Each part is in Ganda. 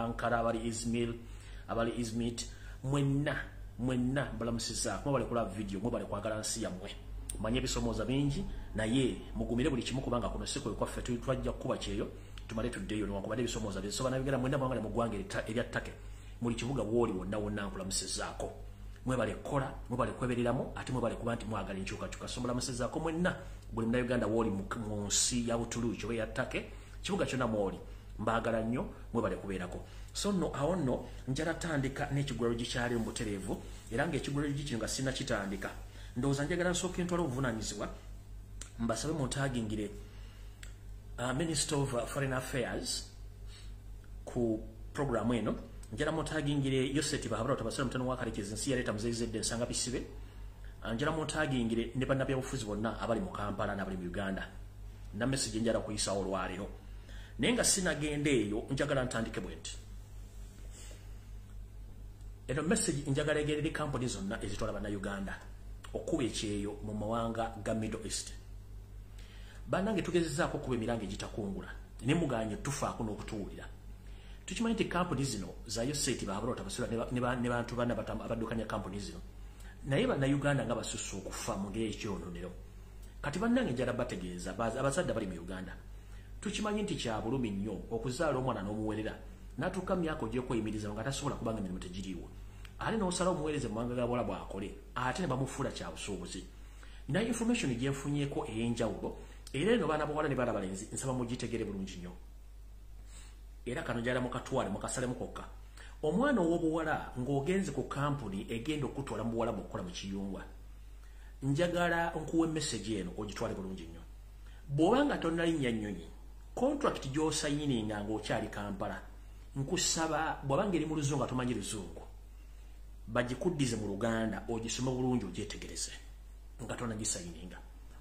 Ankara, abali Izmir, abali Izmit, mwenna mwenna mbalamusizaako. Mwebale kulaba video, mwebale kwagala nsi yammwe. Manye ebisomooza bingi, naye mugumire buli kimu, kubanga kuno si kwe kwaffe. Twajja kukuba kyeyo tumale tuddeyo newankubadde ebisomooza bisoba nabigera. Mwenna mwangale mu ggwanga erya Turkey, muli kibuga wooli wonna wonna, nkulamusizaako. Mwebale kukola, mwebale kwebereramu, ate mwebale kuba nti mwagala enkyukakyuka. So mbalamusizaako mwenna, buli Munnayuganda wooli mu nsi ya Butuluki oba eya Turkey, kibuga kyonna mwoli, mbaagala nnyo, mwebale kubeerako. So nno awo nno njala tandika n'ekigulalo gikyali mu butereevu, era ng'ekigulalo kino nga sinnakitandika, ndowooza njagala nsooka entwala obuvunaanyizibwa mbasabe muntagingire Minister of Foreign Affairs ku programu eno. Njala muntagingire Yoseti Bahabura Tabasira mutano wa Karekezi, nsi yaleeta muzeyizedde ensanga bisibe. Njala muntagingire ne bannabyabufuzi bonna abali mu Kampala n'abali mu Uganda na message njala kuyisawo olwaleero. Naye nga sinagenda eyo, njagala ntandike bwe nti: eno message njagala egerere kampuni zonna ezitwala Bannayuganda okuba ekyeyo mu mawanga ga Middle East. Bannange, tugezezaako okuba emiranga egitakungula ne muganye tufaako n'okutuwulira. Tukimanyi nti kampuni zino za Yoseti Bahabura Tabasira ne bantu banna abaddukanya kampuni zino, naye Bannayuganda nga basusse okufa mu ngeri ekyononero. Kati bannange, njala bategeeza abazadde abali mu Uganda, tukimanyi nti kya bulumi nnyo okuzaala omwana n'omuwerera n'atuuka myaka ogyekweyimiriza nga tasobola, kubanga emirimu tegiriiwo, ate n'osala omuweereze mu mawanga ga bwala bwakole, ate ne bamufuula kya busuubuzi. Naye information gyenfunyeeko ey'enjawulo, era eno baana bawala ne baana balenzi, nsaba mugitegere bulungi nnyo, era kano njala mukatwale mukasalemu kokka. Omwana ow'obuwala ng'ogenze ku kampuni egenda okutwala mu buwala bw'okukola mu kiyungwa, njagala nkuwa message eno ogitwale bulungi nnyo. Bw'oba nga tonnalinnya nnyonyi, contract gy'osayininga ng'okyali Kampala, nkusaba bw'oba ng'eri mu Luzungu nga tomanyi Luzungu, bagikuddize mu Luganda ogisome bulungi ogyetegereze nga tonagisayininga.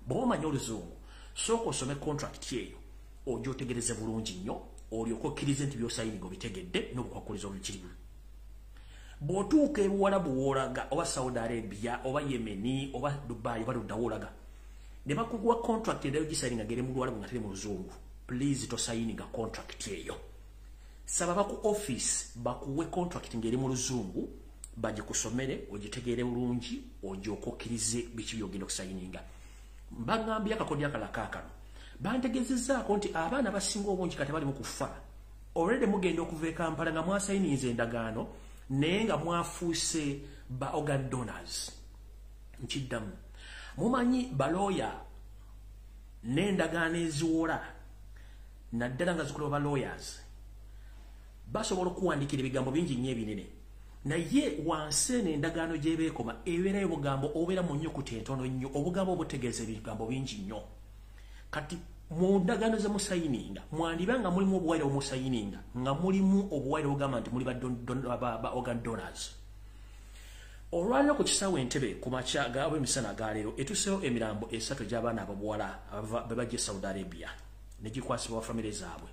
Bw'oba omanyi Oluzungu, sooka osome contract eyo ogyotegereze bulungi nnyo, olyoke okkirize nti by'osayininga obitegedde n'obukwakulizo obukirimu. Bw'otuuka ebuwalabu w'olaga, oba Saudi Arabia oba Yemeni oba Dubai oba ludda w'olaga, ne bakuguwa contract endala ogisayininga ng'eri mu Luwalabu nga teri mu Luzungu, please tosayininga contract eyo. Saba baku office bakuwe contract ng'eri mu Luzungu, bagikusomere ogitegeere bulungi, ogyoke okkirize biki by'ogenda okusayininga. Mbagambye akakodyo akalala kaakano. Bantegeezezzaako nti abaana abasinga obungi kati bali mu kufa already mugenda okuva e Kampala nga mwasayininze endagaano, naye nga mwafuuse ba organ donors. Nkiddamu, mumanyi balooya n'endagaano eziwola, naddala nga zikolebwa ba lawyers, basobola okuwandikira ebigambo bingi nnyo ebinene, naye wansi eno endagaano gy'ebeekoma ebeerayo obugambo obubeera mu nnyukuta entono nnyo, obugambo obutegeeza ebigambo bingi nnyo. Kati mu ndagaano ze musayininga mwandiba nga mulimu obuwaayiro omusayininga nga mulimu obuwaayiro obugamba nti muli ba organ donors. Olwaliro ku kisaawe Entebe ku makya gaba emisana agaleero etuseewo emirambo 3 egy'abaana ababuwala be bajja e Saudi Arabia ne gikwasibwa famire zaabwe,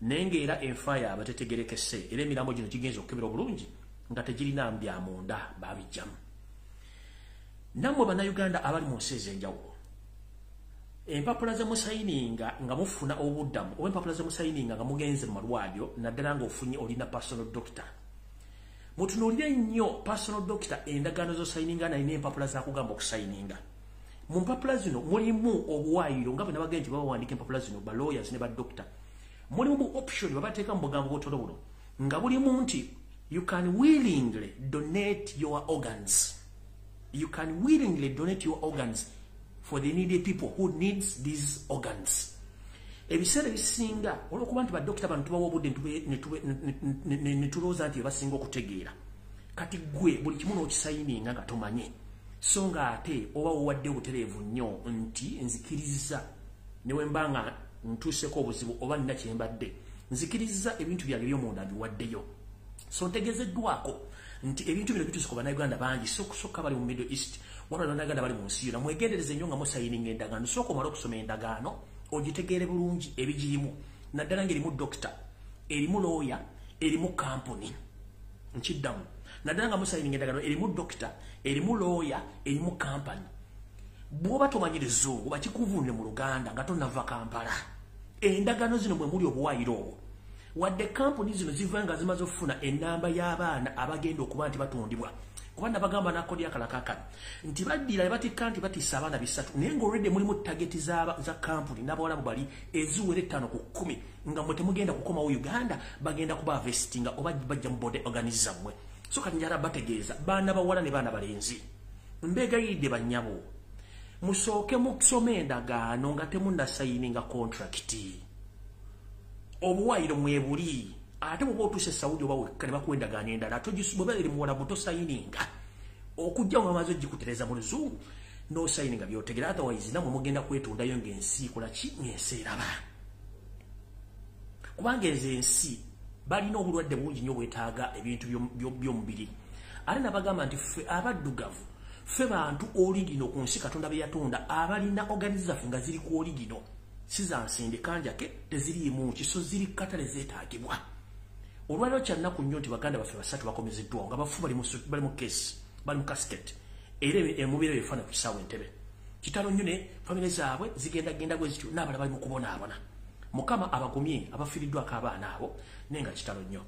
naye ng'era enfa yaabwe tetegerekese, era emirambo gino gigenza okukebera obulungi nga tegirina mbya munda, babijjamu. Nammwe Bannayuganda abali mu nsi ez'enjawulo, empapula ze musayininga nga mufuna obuddamu, oba empapula ze musayininga nga mugenze mu malwaliro, naddala ng'ofunye olina personal doctor, mutunuulire nnyo personal doctor endagaano z'osayininga naye n'empapula zakugamba okusayininga. Mu mpapula zino mulimu obuwaayiro nga bwe nabagambye nti babawandiika empapula zino ba lawyers ne ba doctor, mulimu bu option babateeka mu bugambo butono buno nga bulimu nti you can willingly donate your organs, you can willingly donate your organs for the needy people who needs these organs. Ebiseera ebisinga olwokuba nti badokita bano tubawa obudde ne tulowooza nti basinga okutegeera, kati gwe buli kimu n'okisayininga nga tomanye, so nga ate oba wowadde obutereevu nnyo nti nzikiriza ne bwe mba nga ntuuseko obuzibu oba nina kyembadde, nzikiriza ebintu byange ebyomunda mbiwaddeyo. So ntegezeddwako nti ebintu bino bituuse ku Bannayuganda bangi, so kusokka bali mu Middle East, wabula Bannayuganda bali mu nsi yonna, mwegendereze nnyo nga musayininga endagaano. Sooka omale okusoma endagaano ogitegeere bulungi ebigirimu, naddala ng'erimu dokita, erimu looya, erimu kampuni. Nkiddamu, naddala nga musayininga endagaano erimu dokita, erimu looya, erimu kampani. Bw'oba tomanyi Luzungu, bakikuvunule mu Luganda nga tonnava Kampala. Endagaano zino mwe muli obuwaayiro obwo. Wadde kampuni zino ziva nga zimaze okufuna ennamba y'abaana abagenda okuba nti batundibwa. Kuba nabagamba n'akodi akalakakano nti baddira ne batikka nti batissa abaana 3, naye ng'olwedde mulimu tageti za kampuni n'abawalabu bali eziwera 5 ku 10 nga mwe temugenda kukomawo Uganda, bagenda kuba vestinga oba bajja mu body organize zammwe. So kati njala bategeeza baana bawala ne baana balenzi, mbegayiridde bannyabo, musooke musome endagaano nga temunnasayininga contract. Obuwayiro mwebuli, ate bw'oba otuuse Saudi oba wekka ne bakuwa endagaano endala, bw'oba eri muwalabu tosayininga okujja nga bamaze ogikutereza mu luzungu n'osayininga by'otegeera. Otherwise nammwe mugenda kwetundayo ng'ensi ekola ki, ng'ensi eraba. Kubanga ezo ensi balina obulwadde bungi nnyo obwetaaga ebintu by'omubiri. Ate nabagamba nti ffe abaddugavu, ffe bantu oligino ku nsi Katonda be yatonda, abalina organize zaffe nga ziri ku oligino, si za nsinde kanjake, teziriimu kiso, ziri katale zeetaagibwa. Olwaleero kya nnaku nnyo nti baganda baffe 3 bakomezeddwawo nga bafu, bali mu case, bali mu casket, era emubiri ebifaananyi ku kisaawe Entebbe. Kitalo nnyo ne famire zaabwe zigendagenda bwe zityo, n'abalala bali mu kubonaabona. Mukama abagumye abafiiriddwako abaana abo, naye nga kitalo nnyo.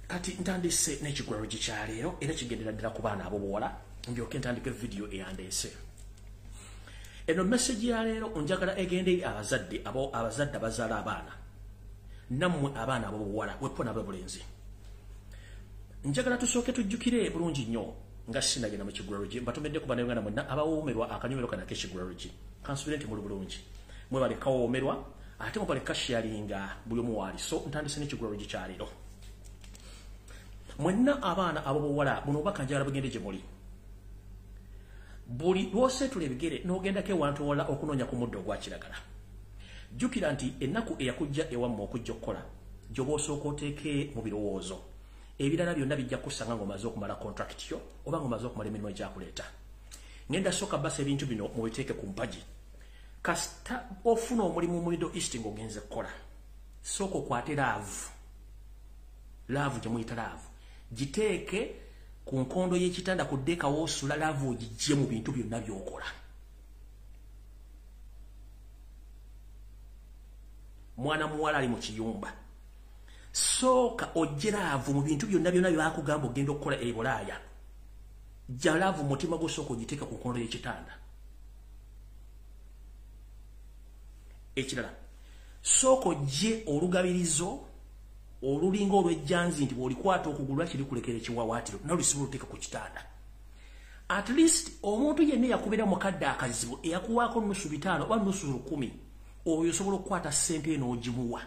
Kati ntandise n'ekigulalo kyaleero, era kigendera ddala ku baana abo buwala, ndyoke ntandike vidiyo eyandeese. Eno message ya leero njagala egende eri abazadde abo, abazadde abazaala abaana, nammwe abaana abo buwala wepo n'ababulenzi. Njagala tusooke tujjukire bulungi nnyo nga sinagenda mu kigulalo mbatumiddeko ku bannayuganda mwenna abawoomerwa akanyomero kano ak'ekigulalo. Kansuubire nti muli bulungi, mwebale kawoomerwa ate mwebale kasharinga buli omu waali. So ntandise n'ekigulalo kyaleero. Mwenna abaana abo buwala, buno obubaka njagala bugende gye muli. Buli lw'oseetula ebigere n'ogendako ewantu ewalala okunoonya ku muddo ogwa kiragala, jjukira nti ennaku eyakujja ewammwe okujja okukola gy'oba osooka oteeke mu birowoozo. Ebirala byonna bijja kusanga ng'omaze okumala contract yo oba ng'omaze okumala emirimu egyakuleeta. Ngenda sooka basa ebintu bino mubiteeke ku mpagi. Kasita ofuna omulimu mu Middle East ng'ogenze kukola, sooka okwate love, love gye muyita love, giteeke ku nkondo y'ekitanda ku ddeeka w'osula, love ogiggye mu bintu byonna by'okola. Mwana muwala ali mu kiyumba, sooka oggye love mu bintu byonna byonna bye bakugamba ogenda okukola e Bulaaya. Ggya love mu mutima gwo, sooka ogiteeke ku nkondo y'ekitanda. Ekirala, sooka oggye olugabirizo olulinga olw'ejjanzi nti bw'olikwata okugulu lwakiri kulekera ekiwawaatiro, nalusobola oteeka ku kitanda. At least omuntu yenna eyakubeera mukadde akazibu, eyakuwaako 550 oba 100,000, oyo osobola okukwata ssente eno ogimuwa,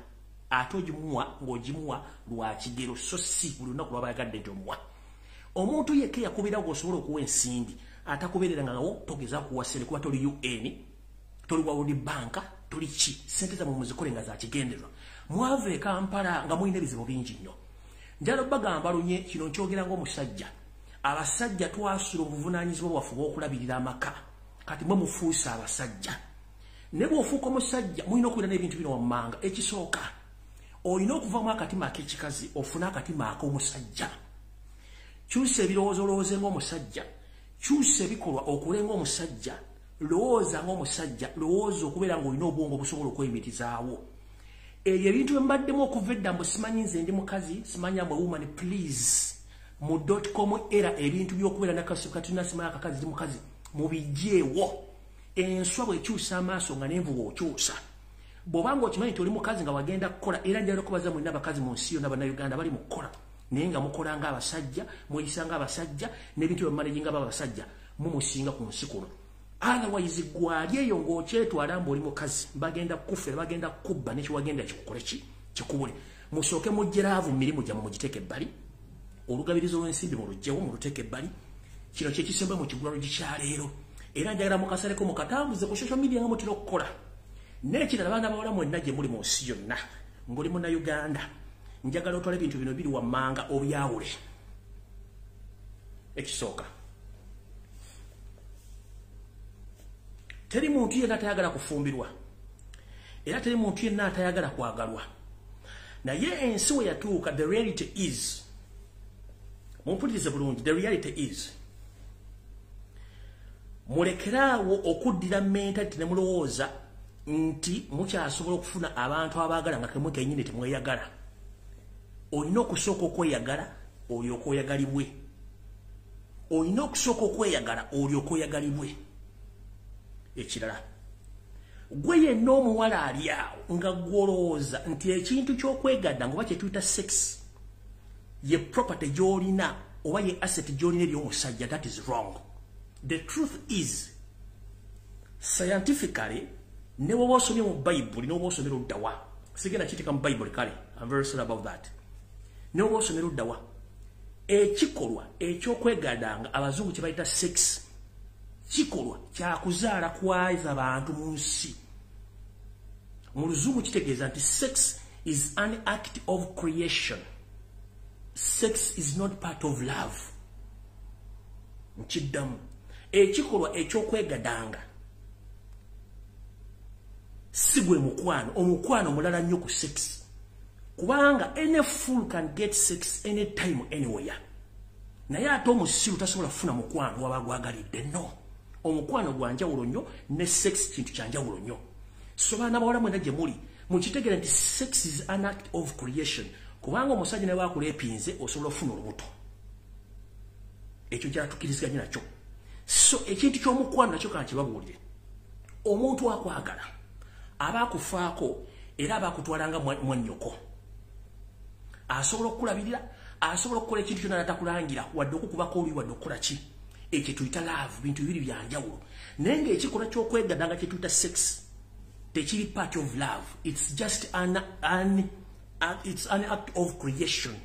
ate ogimuwa ng'ogimuwa lwa kigero, so si buli lunaku lwaba ayagadde nti omuwa. Omuntu yekka eyakubeera ng'osobola okuwa ensimbi, atakubeerera ngawo togeza kuwa ssente, kuba toli UN, toli World Bank, toli ki. Ssente zammwe muzikole nga za kigendererwa. Mwava e Kampala nga mulina ebizibu bingi nnyo. Njala bagamba lunye kino nkyogera ng'omusajja. Abasajja twasula obuvunaanyizibwa bwaffe obw'okulabirira amaka, kati mwe mufuuse abasajja. Ne bw'ofuuka omusajja mulina okubeera n'ebintu bino wammanga. Ekisooka, olina okuvamu akatima ak'ekikazi ofune akatima ak'omusajja. Kyusa ebirowoozo olowooze ng'omusajja, kyusa ebikolwa okole ng'omusajja, lowooza ng'omusajja, lowooza okubeera ng'olina obwongo obusobola okweyimirizaawo. Ebyo ebintu bye mbaddemu okuva edda mbu simanyi nze ndi mukazi, simanyi am a woman, please. Mu .com era ebintu by'okubeera nakatulina simanyi akakazi ndi mukazi, mubigyewo. Enswa bw'ekyusa amaaso nga n'envuba okyusa. Bw'oba ng'okimanyi nti oli mukazi nga wagenda kukola, era njagala okubaza mwenna abakazi mu nsi yonna Bannayuganda bali mu kukola, naye nga mukola ng'abasajja, mweyisa ng'abasajja, n'ebintu bye mumanaginga ng'abasajja, mumusinga ku nsi kuno. Otherwise gwali eyo ng'okyetwala mbu oli mukazi, bagenda kukufera, bagenda kukubba, n'ekiwagenda kikukole ki kikubule. Musooke muggye love mu mirimu gyammwe mugiteeke ebbali, olugabirizo lw'ensimbi muluggyewo muluteeke ebbali. Kino kye kisemba mu kigulalo kyaleero, era njagala mukasaleko mukatambuze ku social media nga mutera okukola. N'ekirala, baana bawala mwenna gye muli mu nsi yonna ng'oli Munnayuganda, njagala otwale ebintu bino biri wammanga obyawule. Ekisooka, teri muntu yenna atayagala kufumbirwa, era teri muntu yenna atayagala kwagalwa. Naye ensi we yatuuka, the reality is, mumpulirize bulungi, the reality is, mulekeraawo okuddira mentality ne mulowooza nti mukyasobola okufuna abantu abaagala nga kemwe kennyini temweyagala. Olina okusooka okweyagala olyoke oyagalibwe. Olina okusooka okweyagala olyoke oyagalibwe. Ekirala, gwe yenna omuwala ali awo nga gw'olowooza nti ekintu ky'okwegadda nga oba kye tuyita sex ye property gy'olina oba ye asset gy'olina eri omusajja, that is wrong. The truth is, scientifically, ne bw'oba osomye mu Bayibuli, ne bw'oba osomye ludda wa, sigenda kiteeka mu Bayibuli kale, I'm very sorry about that. Ne bw'oba osomye ludda wa, ekikolwa ekyokwegadanga abazungu kye bayita sex kikolwa kyakuzaala kwaza bantu mu nsi. Mu luzungu kitegeeza nti sex is an act of creation. Sex is not part of love. Nkiddamu, ekikolwa ekyokwegadanga si gwe mukwano. Omukwano mulala nnyo ku sex, kubanga any fool can get sex anytime, anywhere. Naye ate omusiru tasobola kufuna mukwano waba gwagalidde. No, omukwano gwa njawulo nnyo ne sex kintu kya njawulo nnyo. So baana bawala mwena gye muli mukitegere nti sex is an act of creation, kubanga omusajja naye wakulepinze osobola okufuna olubuto. Ekyo kyatukiriziganye nakyo. So ekintu ky'omukwano nakyo kankibabuulire, omuntu akwagala aba akufaako era aba akutwalanga mwannyoko. Asobola okukulabirira, asobola okukola ekintu kyonna natakulangira, wadde okukubako oli, wadde okukola ki. Ekyo tuyita love, bintu bibiri bya njawulo. Naye ng'ekikolwa ky'okwegadanga kye tuyita sex tekiri part of love. It's just an act of creation.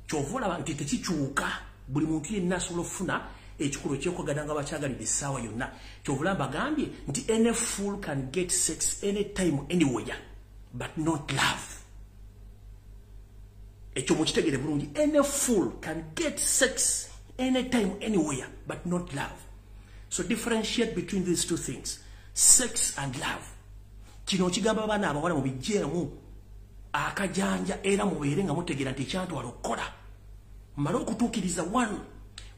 Kyova olaba nti tekikyuka, buli muntu yenna asobola okufuna ekikolwa ekyokwegadanga bakyagalidde essaawa yonna. Kyova olaba bagambye nti any fool can get sex anytime, anywhere, but not love. Ekyo mukitegere bulungi. Any fool can get sex anytime, anywhere, but not love. So differentiate between these two things, sex and love. Kino kigamba abaana abawala mubijjeemu akajanja era mubeere nga mutegeera nti ekyantwala okukola mmale okutuukiriza one.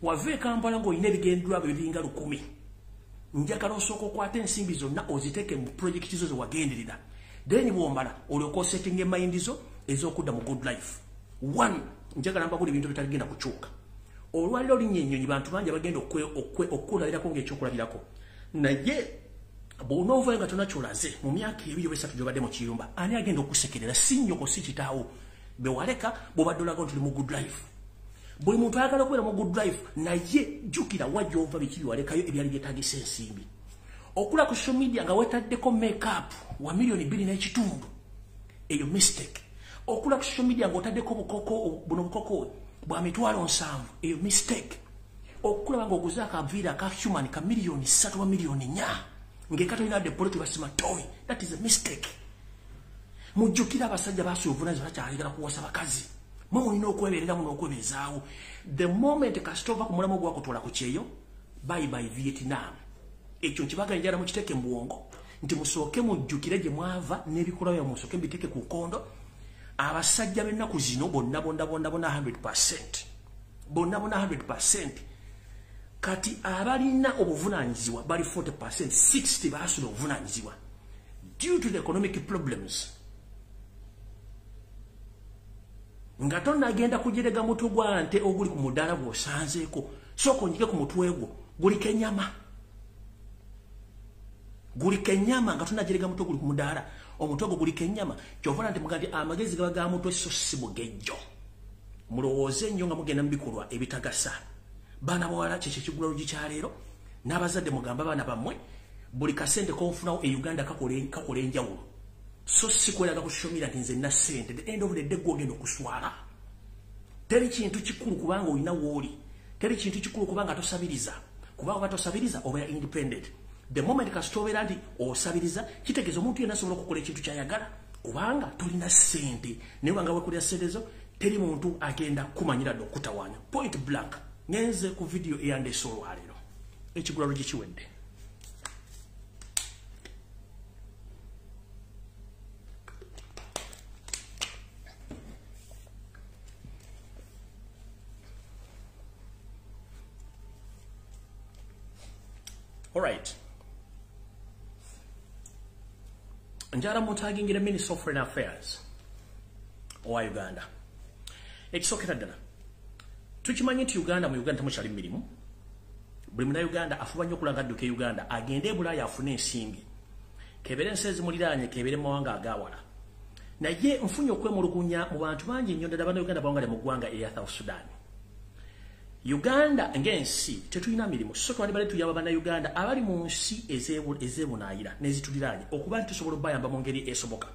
Wava e Kampala ng'olina ebigendererwa byo biringa 1000, njagala osooka okwata ensimbi zonna oziteeke mu projekiti zo ze wagenderera, then bw'omala olyoka osettinga emayindi zo ez'okudda mu good life. One, njagala mbabula ebintu bitagenda kukyuka. Olwaliro linnya ennyonyi, bantu bangi abagenda okukulabirako ng'ekyokulabirako, naye bw'onoovayo nga tonakyolaze mu myaka 2 oba 3 gy'obadde mu kiyumba, ani agenda okusekerera? Si nnyoko, si kitaawo bewaleka bw'obadde olaga nti oli mu good life. Buli muntu ayagala okubeera mu good life, naye jjukira wa gy'ova, biki byewalekayo ebyali byetaagisa ensimbi. Okula ku social media nga weetaddeko make-up wa 2.5 miliyoni, eyo mistake. Okula ku social media ng'otaddeko obukoko buno, bukoko bwa 70,000, eyo mistake. Okulaba ng'oguze akaviiri aka human ka 3 miliyoni wa 4 miliyoni ng'eka tolina wadde poloti basima toyi, that is a mistake. Mujjukire abasajja baasi obuvunanyizibwa, bakyayagala kuwasa bakazi. Mwe mulina okwebereramu n'okwebezaawo. The moment kasita ova ku mulamu gwakutwala ku kyeyo, bye bye Vietnam. Ekyo nkibagala, njala mukiteeke mu bwongo nti musooke mujjukire gye mwava n'ebikolwa byammwe, musooke mubiteeke ku nkondo. Abasajja b'ennaku zino bonna bonna bonna bonna 100%, bonna bonna 100%. Kati abalina obuvunaanyizibwa bali 40%, 60 baasula obuvunaanyizibwa due to the economic problems. Nga tonnagenda kujerega mutwe gwa nte oguli ku mudaala gw'osanzeeko, sooka onyige ku mutwe gwo guliko ennyama, guliko ennyama. Nga tonajerega mutwe guli ku mudaala, omutwe gwo guliko ennyama. Kyova nti muga nti amagezi gaba ga mutwe so si mugejjo. Mulowooze nnyo nga mugenda mu bikolwa ebitagasa. Baana bawala, kyekyo ekigula lugi kyaleero. N'abazadde mugambe abaana bammwe, buli kasente konfunawo e Uganda kakola enjawulo, so si kweraga ku social media nti nze nna ssente. The end of the day gwogenda okuswala. Teri kintu kikulu kubanga olina wooli, teri kintu kikulu kubanga tosabiriza, kubanga oba tosabiriza obeera independent. The moment kasita obeera nti osabiriza, kitegeeza omuntu yenna asobola okukola ekintu kyayagala, kubanga tolina ssente. Naye wanga wekulira ssente zo, teri muntu agenda kumanyira dde okutawaanya. Point blank, ngenze ku vidiyo eyandeese olwaleero. Ekigula lugi kiwedde. Alright. Njagala mutagingira Minister of Foreign Affairs owa Uganda. Ekisookera ddala, tukimanyi nti Uganda, mu Uganda temukyali mirimu. Buli munnayuganda afuba nnyo okulanga adduka e Uganda agende e Bulaaya afune ensimbi, kebere ensi ezimuliraanye, kebere mu mawanga agawala. Naye nfunye okwemulugunya mu bantu bangi nnyo, ddala bannayuganda bawangale mu ggwanga erya South Sudan. Uganda ng'ensi tetulina mirimu, so twandibadde tuyamba bannayuganda abali mu nsi ezeebunaayira n'ezituliraanye okuba nti tusobola okubayamba mu ngeri esoboka.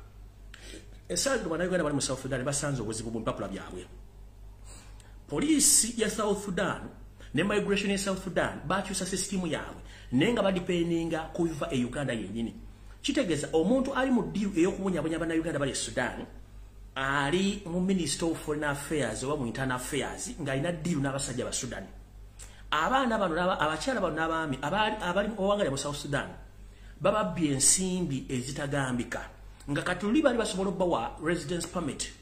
Essaawa zino bannayuganda bali mu South Sudan basanze obuzibu mu mpapula byabwe. Poliisi ya South Sudan ne migration ya South Sudan bakyusa sisitimu yaabwe, naye nga badipendinga ku biva e Uganda yennyini. Kitegeeza omuntu ali mu deal ey'okubonyabonya bannayuganda bali e Sudan ali mu Minister of Foreign Affairs oba mu Internal Affairs, ng'alina deal n'abasajja ba Sudan. Abaana bano, abakyala bano n'abaami abali owangali mu South Sudan bababbye ensimbi ezitagambika, nga kati luli bali basobola obbawa residence permit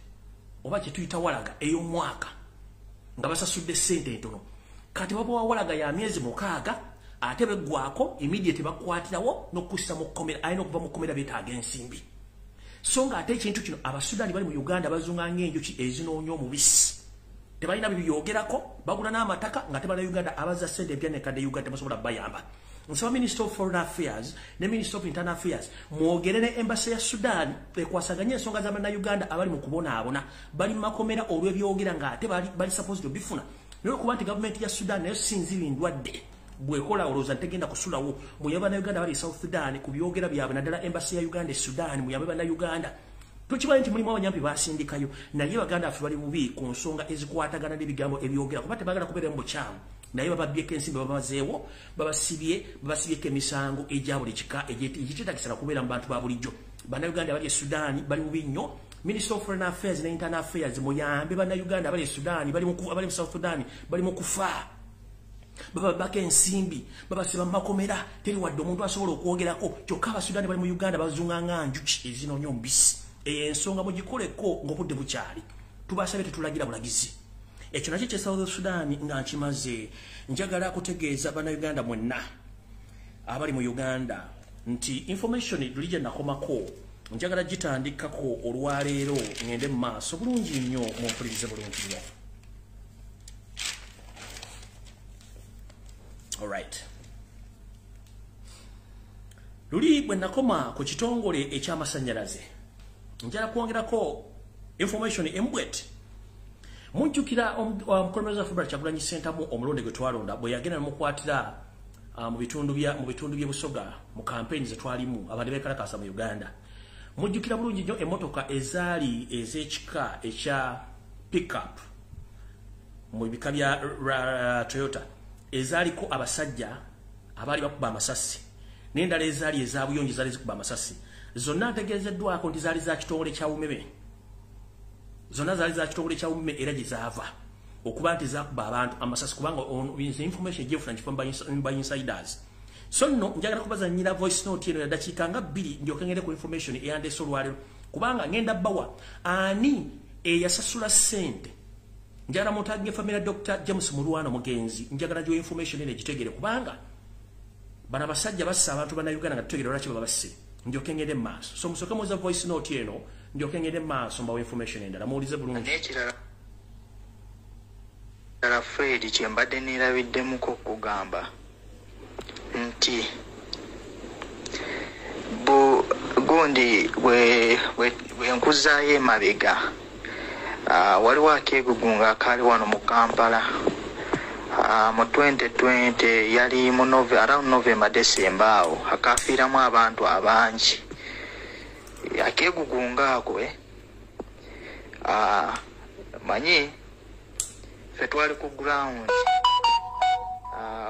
oba kye tuyita walaga ey'omwaka nga basasudde ssente entono. Kati babawa walaga ya myezi 6, ate beggwako immediate bakwatirawo n'okussa mu kkomera. Alina okuva mu kkomera, beetaaga ensimbi. So nga ate ekintu kino Abasudaani bali mu Uganda bazunga ng'enjuki ezinoonya omubisi, tebalina bibyogerako, bagula n'amataka nga tebala Uganda abaza ssente empya nekadde Uganda tebasobola bayamba. Nsaba Minister of Foreign Affairs ne Minister of Internal Affairs mwogere ne embassy ya Sudan ekwasaganye ensonga za bannayuganda abali mu kubonaabona, bali mu makomera olw'ebyogera ng'ate bali supposed obifuna. Naye okuba nti gavumenti ya Sudan nayo sinziri ndwadde bwekola, olowooza ntegenda kusulawo. Muyambe bannayuganda bali e South Sudan ku byogera byabwe, naddala embassy ya Uganda e Sudan. Muyambe bannayuganda. Tukimanyi nti mulimu abanyampi basindikayo, naye baganda baffe bali bubi ku nsonga ezikwatagana n'ebigambo ebyogera, kuba tebaagala kubeera mu bukyamu. Naye bababbyeko ensimbi, babamazeewo, babasibye, babasibyeko emisango egya buli kika egiteetagisana kubeera mu bantu ba bulijjo. Bannayuganda bali e Sudan bali bubi nnyo. Minister of Foreign Affairs ne Internal Affairs, muyambe bannayuganda bali e Sudan, bali mu South Sudan, bali mu kufa. Bababako ensimbi, babasiba mu makomera, teri wadde omuntu asobola okwogerako. Kyokka Abasudaani bali mu Uganda bazunga nga njuki ezinoonya omubisi. Eyo ensonga mugikoleko ng'obudde bukyali. Tubasabye, tetulagira bulagizi. Ekyo nakyo kye South Sudan nga nkimaze, njagala kutegeeza bannayuganda mwenna abali mu Uganda nti information luli gye nakomako njagala gitandikako olwaleero, ngende mu maaso bulungi nnyo, mumpulirize bulungi nnyo. Alright, luli bwe nakoma ku kitongole ekyamasannyalaze, njala kwongerako information embwet. Mujjukira omukulembeze waffe Robert Kyagulanyi Ssentamu, omulonde gwe twalonda, bwe yagenda nemukwatira mu bitundu by'e Busoga mu campaign ze twalimu abantu beekalakaasa mu Uganda. Mujjukira bulungi nnyo emmotoka ezaali ez'ekika ekya pickup mu bika bya Toyota ezaaliko abasajja abaali bakuba amasasi, n'endala ezaali eza buyonjo zaali zikuba amasasi. Zonna ntegeezeddwako nti zaali za kitongole kya UMEME. Zonna zaali za kitongole kya UMEME, era gye zaava okuba nti zakuba abantu amasasi, kubanga information gyefuna nkifa by insiders. So nno njagala kubazanyira voice note eno ya dakiika nga 2, ndyoke ngende ku information eyandeese olwaleero, kubanga ngenda bbawa ani eyasasula ssente. Njagala mutaginge family ya Dr. James Mulwana omugenzi. Njagala gyo information eno egitegere, kubanga bano abasajja bassa abantu bannayuganda nga tutegere lwaki babasse. Ndyoke ngende mu maaso. So musooke muwulize voice note eno, ndyoke ngende mu maaso mbawa information endala. Muwulize bulungi. N'ekirala, Fred, kye mbadde neerabiddemuko okugamba nti bu gundi bwe nkuzaayo emabega, waliwo akeegugunga akaali wano mu Kampala mu 2020, yali mu around November, December awo, akafiiramu abantu abangi. Akeegugunga ako, manyi ffe twali ku ground.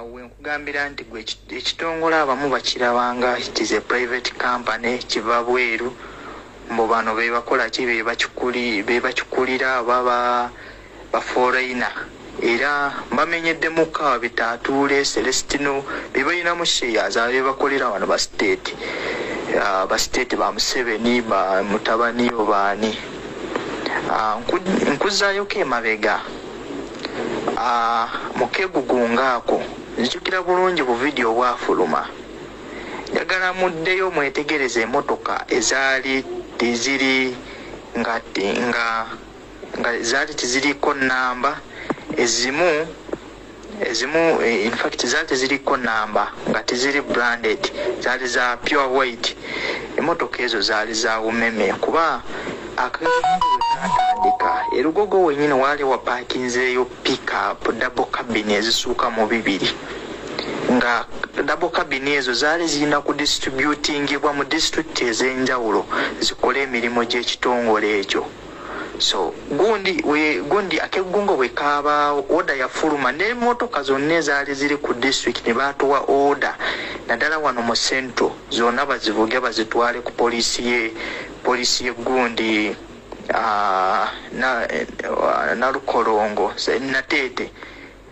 Wenkugambira nti gwe ekitongole abamu bakirabanga it is a private company, kiva bweru, mbu bano be bakola ki, be bakikulira baba ba foreigner. Era mbamenyeddemu kawa Bitature, Celestino, be balinamu shares, abe bakolera wano ba state, ba state ba Museveni, ba mutabani obaani. Nkuzaayoko emabega mu keegugunga ako, nzijukira bulungi bu vidiyo bwafuluma. Njagala muddeyo mwetegereze emmotoka ezaali teziri nga zaali teziriko namba, ezimu in fact zaali teziriko namba nga teziri branded, zaali za pure white. Emmotoka ezo zaali za Umeme kuba akatandika erugogo wenyini wali wapakinzeeyo pickup double cabin ezisuuka mu 2, nga double cabin ezo zaali zirina ku distributingibwa mu district ez'enjawulo zikole emirimu gy'ekitongole ekyo. So gundi akegungo bwe kaabaawo order yafuluma n'emmotoka zonna ezaali ziri ku district ne baatuwa order, naddala wano mu central zonna bazivuge bazitwale ku poliisi ye gundi Nalukolongo Nateete,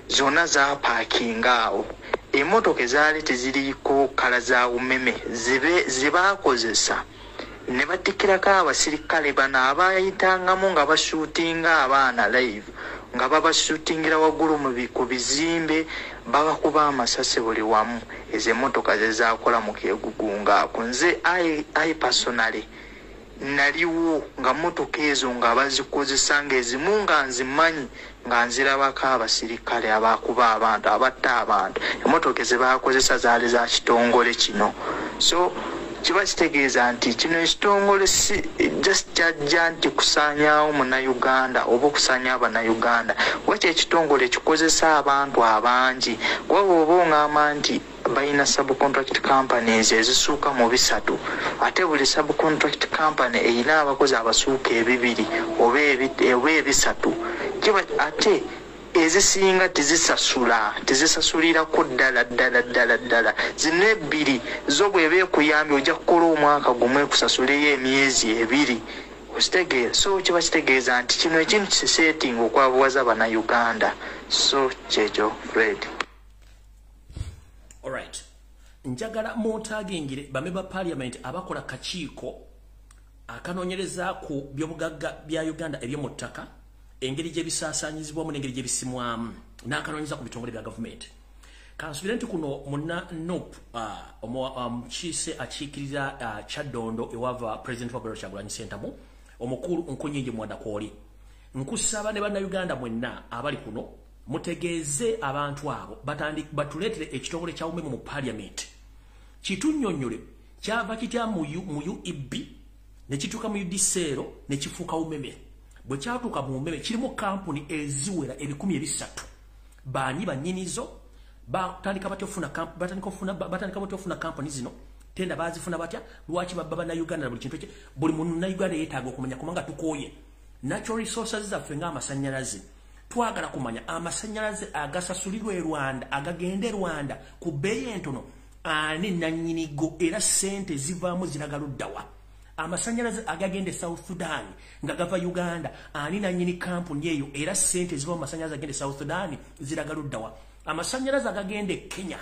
zonna zaapaakinga awo. Emmotoka ezaali teziriko kala za Umeme zebaakozesa ne batikkirako abasirikale bano abayitangamu nga basuutinga abaana live, nga babasuutingira waggulu ku bizimbe, babakuba amasasi buli wamu. Ezo emmotoka ze zaakola mu keegugunga ako. Nze I personally naliwo nga mmotoka ezo nga bazikozesa, ng'ezimu nga nzimanyi nga nzirabako abasirikale abakuba abantu, abatta abantu. Emmotoka ze baakozesa zaali za kitongole kino. So kiba kitegeeza nti kino ekitongole si just kyajja nti kusaanyaawo Munnayuganda oba okusaanyaawo Bannayuganda, wakyo ekitongole kikozesa abantu abangi. Kuba bw'oba oŋŋamba nti balina subcontract companies ezisuuka mu 3, ate buli subcontract company erina abakozi abasuuka 2 oba 3, kiba ate ezisinga tezisasulirako ddala ddala ddala ddala. Zino 2 zo bw'eba ekuyambye ojja kukola omwaka gumu ekusasuleyo emyezi 2. Okitegeera? So kiba kitegeeza nti kino ekintu kiseetinga okwabuwaza Bannayuganda. So kyekyo Fred. Alright. Njagala muntagingire bamemba parliament abakola kakiiko akanoonyereza ku byobugagga bya Uganda eby'omu ttaka, engeri gye bisaasaanyizibwamu n'engeri gye bisimwamu, n'akanoonyereza ku bitongole bya gavumenti. Kansubire nti kuno munna NUP omukiise akiikirira Kyaddondo ewava President Robert Kyagulanyi Ssentamu, omukulu Nkunyingi Mwanda Kwoli. Nkusaba ne Bannayuganda mwenna abali kuno mutegeeze abantu abo batuleetere ekitongole kya Umeme mu parliament, kitunnyonnyole kyava kitya mu UEB ne kituuka mu UDCL ne kifuuka Umeme. Bwe kyatuuka mu Umeme kirimu kampuni eziwera 300,000. Baani bannyinizo? Batandika batya ofuna kampuni zino? Tenda baazifuna batya? Lwaki babba Bannayuganda buli kintu? Buli Munnayuganda yeetaaga okumanya, kubanga tukooye natural resources zaffe ng'amasannyalaze. Twagala kumanya amasannyalaze agasasulirwa e Rwanda, agagenda e Rwanda ku bbeeyi entono, ani nannyinigo era ssente zivaamu ziraga luddawa? Amasannyalaze agagenda e South Sudan nga gava Uganda, ani nannyini kampuni eyo era ssente ziva mu masannyalaze agenda e South Sudan ziraga luddawa? Amasannyalaze agagenda e Kenya,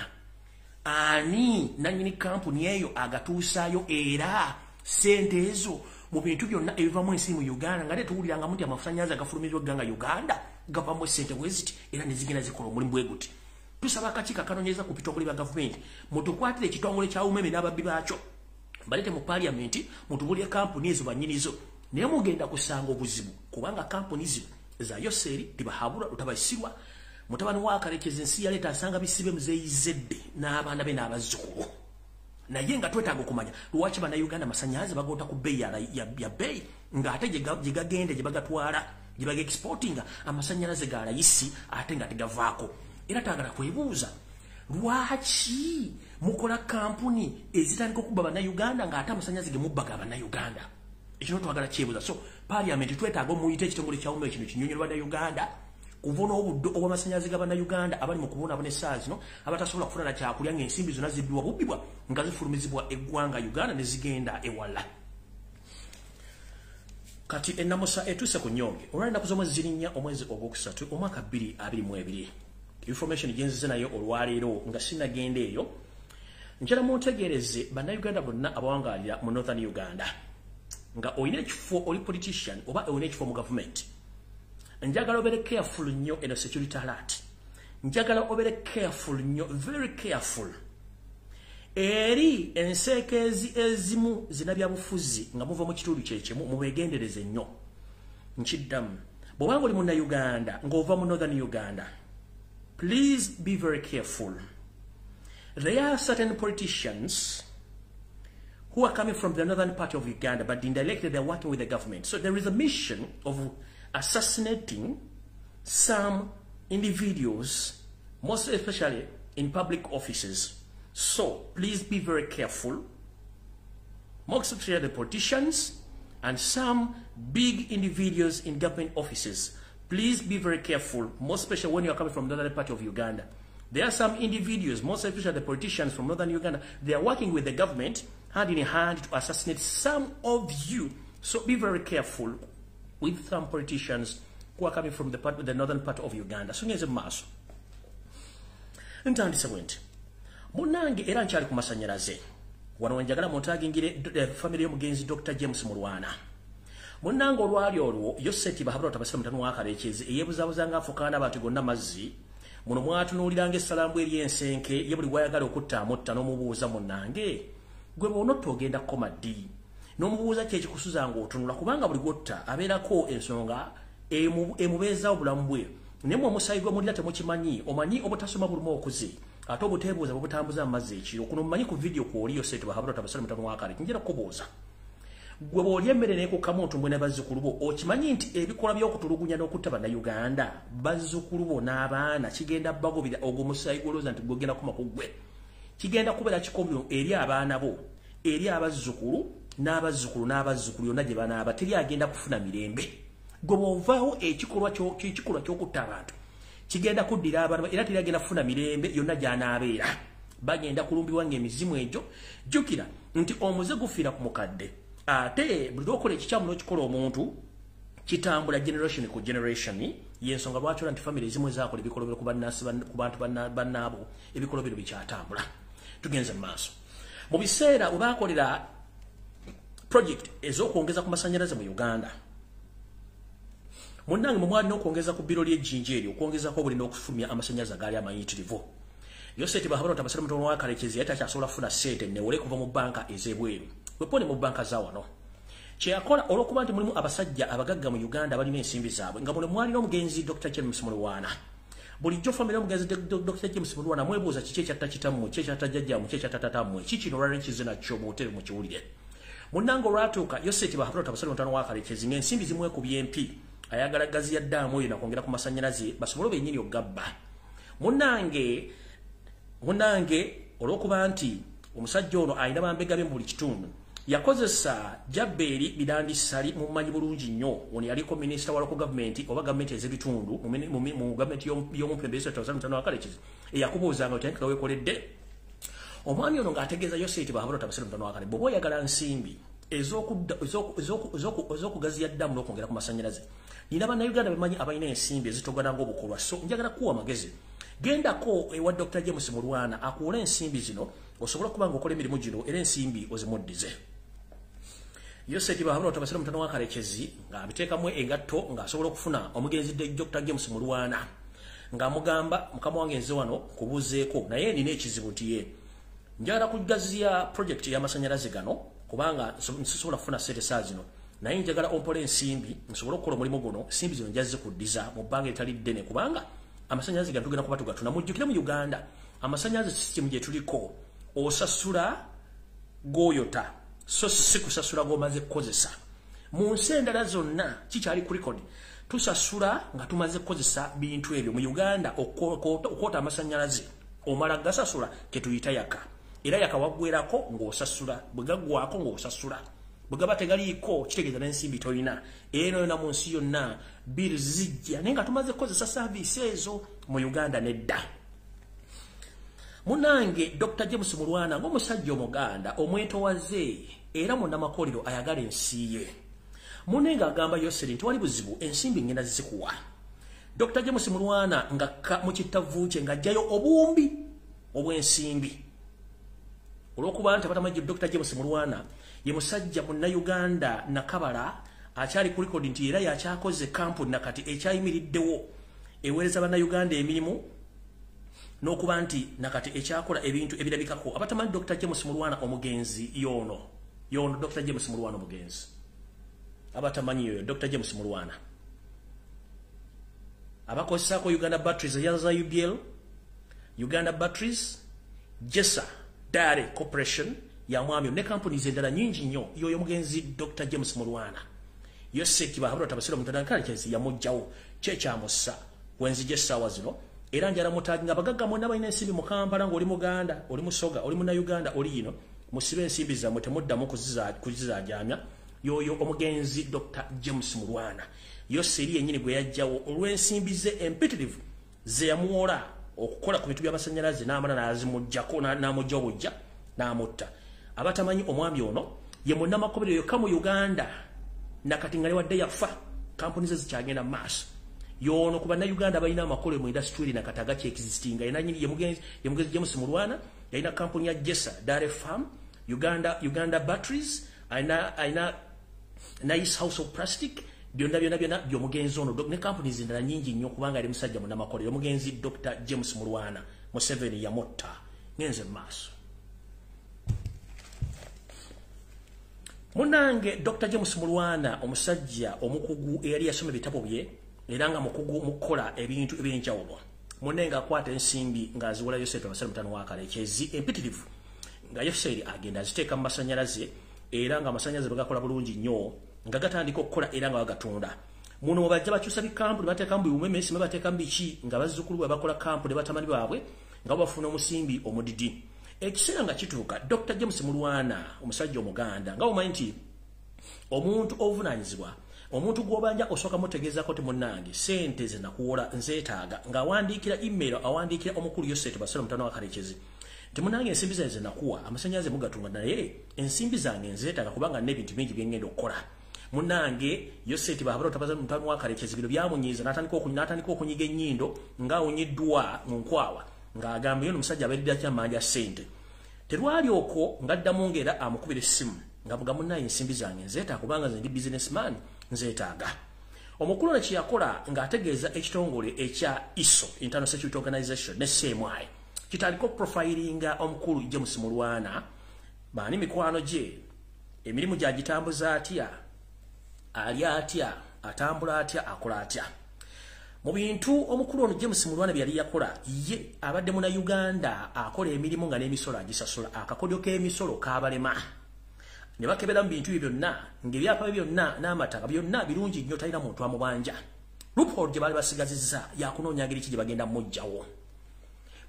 ani nannyini kampuni eyo agatuusaayo era ssente ezo mu bintu byonna ebivamu ensi mu Uganda, nga tetuwulirangamu nti amasannyalaze agafulumizibwa eggwanga Uganda gavamu essente bwe ziti era ne zigenda zikola omulimu bwe guti. Tusaba akakiiko akanoonyereza ku bitongole bya gavumenti mutukwatire ekitongole kya Umeme n'ababbi baakyo, baleete mu parliament mutubuulire kampuni ezo bannyinizo. Naye mugenda kusanga obuzibu kubanga kampuni zino za Yoseri Tibahabura Rutabayisirwa mutabani wa Karekezi ensi yaleeta asanga bisibe muzeeyizedde n'abaana be n'abazzukulu. Naye nga twetaaga okumanya lwaki Bannayuganda amasannyalaze bagoota ku bbeeyi ya bbeeyi ng'ate gye gagenda gye bagatwala gye baga-exportinga amasannyalaze ga layisi ate nga tegavaako. Era twagala kwebuuza lwaki mukola kampuni ezitandika okubba Bannayuganda ng'ate amasannyalaze ge mubba ga Bannayuganda. Ekyo twagala kyebuuza. So parliament twetaaga omuyite ekitongole kya Umeme kino kinnyonnyola Bannayuganda kuvuna obuddo obw'amasannyalaze ga Bannayuganda abali mu kubonaabona essaawa zino, abatasobola kufuna na kyakulya ng'ensimbi zonna zibbibwa bubbibwa nga zifulumizibwa eggwanga Uganda ne zigenda ewala. Kati ennamusa etuuse ku nnyonge olw'ennaku z'omwezi ziri 4 omwezi ogwokusatu omwaka 2022. Information gye nzize nayo olwaleero nga sinnagenda eyo, njala muntegeereze Bannayuganda bonna abawangaalira mu Northern Uganda nga olina ekifo, oli politician oba olina ekifo mu gavumenti, njagala obeere careful nnyo. Eno security alert, njagala obeere careful nnyo, very careful. Eri enseekezi ezimu zinabyabufuzi nga muva mu kitundu kyekimu, mubeegendereze nnyo. Nkiddamu, bw'obanga oli Munnayuganda ng'ova mu Northern Uganda, please be very careful. There are certain politicians who are coming from the northern part of Uganda, but indirectly they're working with the government. So there is a mission of assassinating some individuals, most especially in public offices. So please be very careful, most especially the politicians and some big individuals in government offices. Please be very careful, most especially when you are coming from the northern part of Uganda. There are some individuals, most especially the politicians from northern Uganda, they are working with the government hand in hand to assassinate some of you. So be very careful with some politicians who are coming from the northern part of Uganda. So ngenze mu maaso. Ntandise bwe nti. Munnange, era nkyali ku masannyalaze. Wano wenjagala muntagingire family y'omugenzi Dr. James Mulwana. Munnange, olwali olwo Yoseti Bahabula Tabasira mutano wa Kalekezi eyeebuzaabuza ng'afukaana abantu gonna mazzi. Muno mwatunuuliranga essalambwa ery'ensenke ye, buli gwayagala okutta amutta. N'omubuuza, "Munnange, gwe bw'onotta ogenda kukoma ddi?" N'omubuuza ki ekikusuza ng'otunula, kubanga buli gwotta abeerako ensonga emubeezaawo obulamu bwe. Naye mwe omusaayi gwe mulira temukimanyi. Omanyi obutasoma bulumu okuze, ate obuteebuuza bwe butambuza amazzi ekiro. Kuno mumanyi ku vidiyo kwoli Yoseti Bahabula Tabasira mutano wa Kale. Njira kubuuza gwe, bw'olya emmere n'ekukkamu ntumbwe ne bazzukulu bo, okimanyi nti ebikolwa by'okutulugunya n'okutta Bannayuganda, bazzukulu bo n'abaana kigenda bagobera? Ogwo omusaayi gw'olowooza nti gwegenda kukoma ku ggwe, kigenda kubeera kikomyo eri abaana bo, eri abazzukulu n'abazzukulu n'abazzukulu, yonna gye banaaba teri agenda kufuna mirembe. Gwe bw'ovaawo, ekikolwa ky'okutta abantu kigenda kuddira abaana, era teri agenda kufuna mirembe yonna gy'anaabeera. Bagenda kulumbibwa ng'emizimu egyo. Jjukira nti omuze gufiira ku mukadde, ate buli lwokola ekikyamu n'okikola omuntu, kitambula generation ku generation. Yensonga lwaki ola nti family ezimu ezakola ebikolobero ku bantu bannaabo, ebikolobero bikyatambula. Tugenze mu maaso. Mu biseera we baakolera project ez'okwongeza ku masannyalaze mu Uganda, munnange, mwe mwalina okwongeza ku biro ly'ejjinja eryo, okwongezako obuli n'okufulumya amasannyalaze agaali amayitirivu. Yoseti Bahabula Tabasira mutono wa Kalekezi yali takyasobola kufuna ssente newole kuva mu banka ez'ebweru, wepone mu banka za wano. Kyeyakola, olw'okuba nti mulimu abasajja abagagga mu Uganda balina ensimbi zaabwe, nga muno mwalina omugenzi Dr. James Mulwana. Bulijjo family y'omugenzi Dr. James Mulwana mwebuuza kiki ekyatta kitammwe, kiki ekyatta jjajjammwe, kiki ekyatta tatammwe, kiki? Olwaliro kize nakyo mu hoteri mukiwulire. Munnange, olwatuuka Yoseti Bahabula Tabasira mutono wa Kalekezi ng'ensimbi zimwekubye empi, ayagala gazi ya ddaamu oyo nakwongera ku masannyalaze basobole bennyini okugabba. Munnange, olw'okuba nti omusajja ono alina bambega be mu buli kitundu, yakozesa Jabbeeri Bidandi Ssali. Mumanyi bulungi nnyo, ono yaliko minisita wa local government oba gavumenti ez'ebitundu mu gavumenti y'omumpembezi Kalekezi, eyakubuuzanga otyankika weekoledde. Omwami ono ng'ategeeza Yoseti Bahabula Tabasira mutano wa Kale, bw'oba oyagala nsimbi ez'okugaziya ddamu n'okwongera ku masannyalaze, nina Bannayuganda bemanyi abalina ensimbi ezitogana ng'obukolwa, so njagala kuwa amagezi, gendako ewa Dr. James Mulwana akuwole ensimbi zino osobole okuba ng'okola emirimu gino, era ensimbi ozimuddize. Yoseti Bahabula Tabasira mutano wa Kalekezi ng'abiteekamu engatto, ng'asobola okufuna omugenzi Dr. James Mulwana, ng'amugamba, "Mukama wange, nze wano kubuuzeeko, naye nina ekizibu nti ye njagala kugaziya project y'amasannyalaze gano, kubanga nsobola kufuna ssente saa zino, naye njagala ompola ensimbi nsobole okukola omulimu guno. Ensimbi zino nja zikuddiza mu bbanga eritali ddene, kubanga amasannyalaze gano tugenda kuba tugatuna." Mujjukire, mu Uganda amasannyalaze system gye tuliko, osasula g'oyota, so si kusasula g'omaze kukozesa. Mu nsi endala zonna kikyali ku record, tusasula nga tumaze kukozesa bintu ebyo. Mu Uganda okwota amasannyalaze omala gasasula, ketuyita yaka, era yaka waggwerako ng'osasula, bwe gaggwako ng'osasula, bwe gaba tegaliiko kitegeeza n'ensimbi toyina. Eno yona mu nsi yonna bill zijja naye nga tumaze kukozesa service ezo. Mu Uganda nedda. Munange, Dr. James Mulwana ng'omusajja Omuganda omwetowaze era munnamakolero ayagala ensi ye, munne ng'agamba Yoseri nti wali buzibu, ensimbi ngenda zikuwa. Dr. James Mulwana ng'akka mu kittavu kye ng'ajjayo obuwumbi obw'ensimbi. Olw'okuba nti abatamanyi, Dr. James Mulwana ye musajja Munnayuganda nakabala akyali ku record nti era yakyakoze kampuni nakati ekyayimiriddewo eweereza Bannayuganda emirimu. N'okuba nti nakati ekyakola ebintu ebirabikako. Abatamanyi Dr. James Mulwana omugenzi yono. Yono Dr. James Mulwana omugenzi. Abatamanyi yoyo Dr. James Mulwana. Abakozesako Uganda Batteries eyaza UBL, Uganda Batteries, Jessa Dairy Corporation ya mwami ne companies endala nyingi nnyo. Yoyo omugenzi Dr. James Mulwana. Yoseki bahabura tabasira mutandakala kyezi yamujjawo kyekyamussa wenzije essaawa zino. Era njala mutaginga abagagga mwonna balina ensimbi mu Kampala, ng'oli Muganda, oli Musoga, oli Munnayuganda, oli yino, musibe ensimbi zammwe temuddamu kuzizaajamya. Yoyo omugenzi Dr. James Mulwana. Yoseri yennyini gwe yajjawo olw'ensimbi ze empitirivu ze yamuwola okukola ku bintu by'amasannyalaze n'amala n'azimuggyako n'amugja obujja n'amutta. Abatamanyi omwami ono ye munnamakolero yokka mu Uganda nakati nga lewadde yafa, kampuni ze zikyagenda mu maaso. Yono ku bannayuganda balina amakolero mu industry nakati agakyexistinga. Ye mugenzi James Mulwana yalina kampuni ya Jessa Dairy Farm, Uganda Batteries, alina Nice House of Plastic, byonna byonna byonna by'omugenzi ono ne companies endala nnyingi nnyo, kubanga ali musajja munnamakolero. Omugenzi Dr. James Mulwana Museveni yamutta. Ngenze mu maaso. Munnange Dr. James Mulwana omusajja omukugu eyali yasoma ebitabo bye era nga mukugu mu kukola ebintu ebyenjawulo. Munne ng'akwata ensimbi ng'aziwola Yosefu abasajja mutano wa Kalekezi empitirivu, nga Yoseri agenda aziteeka mu masannyalaze era nga amasannyalaze bagakola bulungi nnyo, nga gatandika okukola era nga bagatunda. Muno bajja bakyusa bikampuni, bateekamu biwumeme, bateekamu biki, nga bazzukulu bwe bakola kampuni batamani baabwe nga bafuna omusimbi omudidi. Ekiseera nga kituuka Dr. James Mulwana omusajja Omuganda, nga omanyi nti omuntu ovunaanyizibwa, omuntu gw'obanja osooka mutegeezaako ti munnange ssente ze nakuwola nzeetaaga, ng'awandiikira email, awandiikira omukulu Yosefu Basolo mutano wa Kalekezi nti munnange ensimbi zange ze nakuwa amasannyalaze mugatunga, naye ensimbi zange nzeetaaga kubanga n'ebintu bingi bye ngenda okukola. Munnange Yosefu Bahabura Tabaza mutano wa Kalekezi bino byamunyiiza, n'atandika okunyiga ennyindo ng'awunyiddwa mu nkwawa, ng'agamba yono omusajja abeeredde akyamanja ssente. Terwali okwo ng'addamu ng'era amukubira essimu ng'avuga munnaye ensimbi zange nzeetaaga kubanga nze ndi businessman nzeetaaga. Omukulu ono kye yakola ng'ategeeza ekitongole ekya ISO, Internal Security Organization, ne CMI kitandika okuprofilinga omukulu James Mulwana, baani mikwano gye, emirimu gy'agitambuza atya, ali atya, atambula atya, akola atya. Mu bintu omukulu ono James Mulwana bye yali yakola, ye abadde Munnayuganda akola emirimu nga n'emisolo agisasula, akakodyo k'emisolo kaabalema. Ne bakebera mu bintu bye byonna, ng'ebyapa bye byonna n'amataka byonna birungi nnyo, talina muntu amubanja. Loophole gye baali basigazizza yakunoonya ngeri ki gye bagenda mmuggyawo.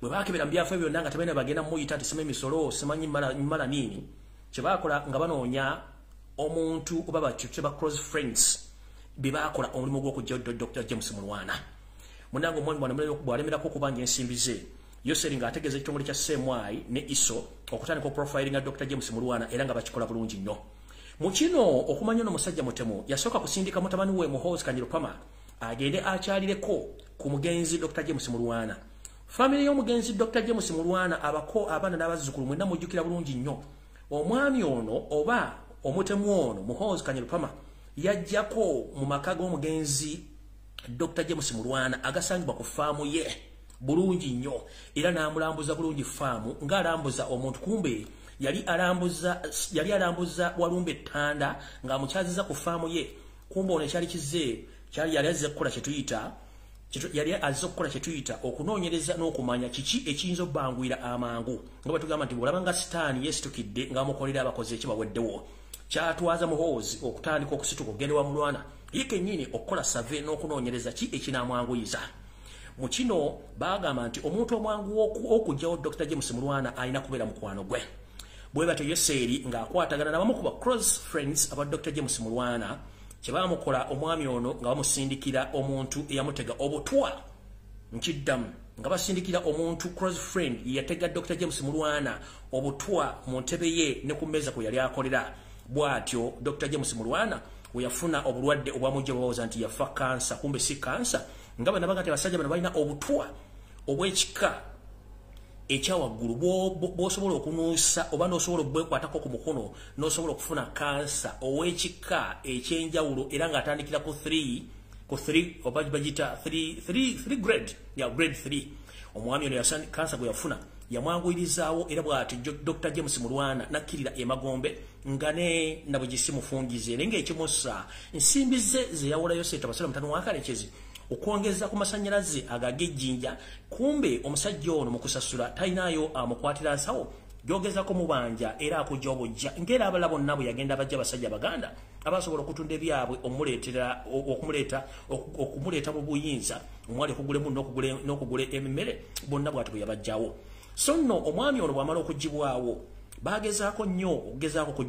Bwe baakebera mu byafaayo byonna nga tebalina bagenda mmuyita nti simanyi misolo, simanyi mmala nini, kye baakola nga banoonya omuntu oba bakyo ba close friends bye baakola omulimu gw'okuggyawo Dr. James Mulwana. Munnange omwami bw'alemerako okubanja ensimbi ze, Yoseri ng'ategeeza ekitongole kya CMI ne ISO okutandika okuprofilinga Dr. James Mulwana era nga bakikola bulungi nnyo. Mu kino okumanya ono musajja mutemu, yasooka kusindika mutabani we Muhoozi Kanyirupama agende akyalireko ku mugenzi Dr. James Mulwana. Famire y'omugenzi Dr. James Mulwana, abako, abaana n'abazzukulu mwenna mujjukira bulungi nnyo. Omwami ono oba omutemu ono Muhoozi Kanyirupama yajjako mu maka g'omugenzi Dr. James Mulwana agasangibwa ku faamu ye bulungi nnyo, era n'amulambuza bulungi faamu ng'alambuza omuntu, kumbe yali alambuza walumbe ettanda ng'amukyaziza ku faamu ye. Kumbe ono ekyali kize kyali yali azze okukola kye tuyita yali azze okukola kye tuyita okunoonyereza n'okumanya kiki ekiyinza obbanguyira amangu, nga bwe tugamba nti bw'olaba nga sitaani yeesitukidde ng'amukolera abakozi ekibaweddewo. Kyatwaza Muhoozi okutandika okusituka okugenda wa Mulwana ye kennyini okukola save n'okunoonyereza ki ekinaamwanguyiza. Mu kino baagamba nti omuntu omwangu okuggyawo Dr. James Mulwana alina kubeera mukwano gwe. Bwe batyo Yoseri ng'akwatagana n'abamu ku ba close friends aba Dr. James Mulwana, kye baamukola omwami ono nga bamusindikira omuntu eyamutega obutwa, nkiddamu, nga basindikira omuntu close friend yatega Dr. James Mulwana obutwa mu ntebe ye ne ku mmeeza kwe yali akolera. Bw'atyo Dr. James Mulwana we yafuna obulwadde obwamujja balowooza nti yafa kansa, kumbe si kansa, nga bano baga nti abasajja bano balina obutwa obw'ekika ekyawaggulu bw'osobola okunuusa oba n'osobola obwekwatako ku mukono n'osobola okufuna kansa ow'ekika ekyenjawulo, era ng'atandikira ku 3 ku 3 oba bagiyita 3 grade ya grade 3. Omwami ono kansa gwe yafuna yamwanguyirizaawo, era bw'ati Dr. James Mulwana nakkirira emagombe nga ne nabugisi mufungize, naye ng'ekimussa ensimbi ze ze yawolayo Sente Basira mutano wa Kalekezi okwongeza ku masannyalaze agagejjinja. Kumbe omusajja ono mu kusasula talinayo amukwatira nsawo, gyogezako mubanja era akujja obujja ng'era abalala bonna bwe yagenda bajja abasajja Baganda abasobola okutunda ebyabwe okumuleeta mu buyinza, omwali okugulemu n'okugula emmere, bonna bw'ati bwe yabajjawo. So nno omwami ono bw'amala okugibwawo bagezaako nnyo okugezaako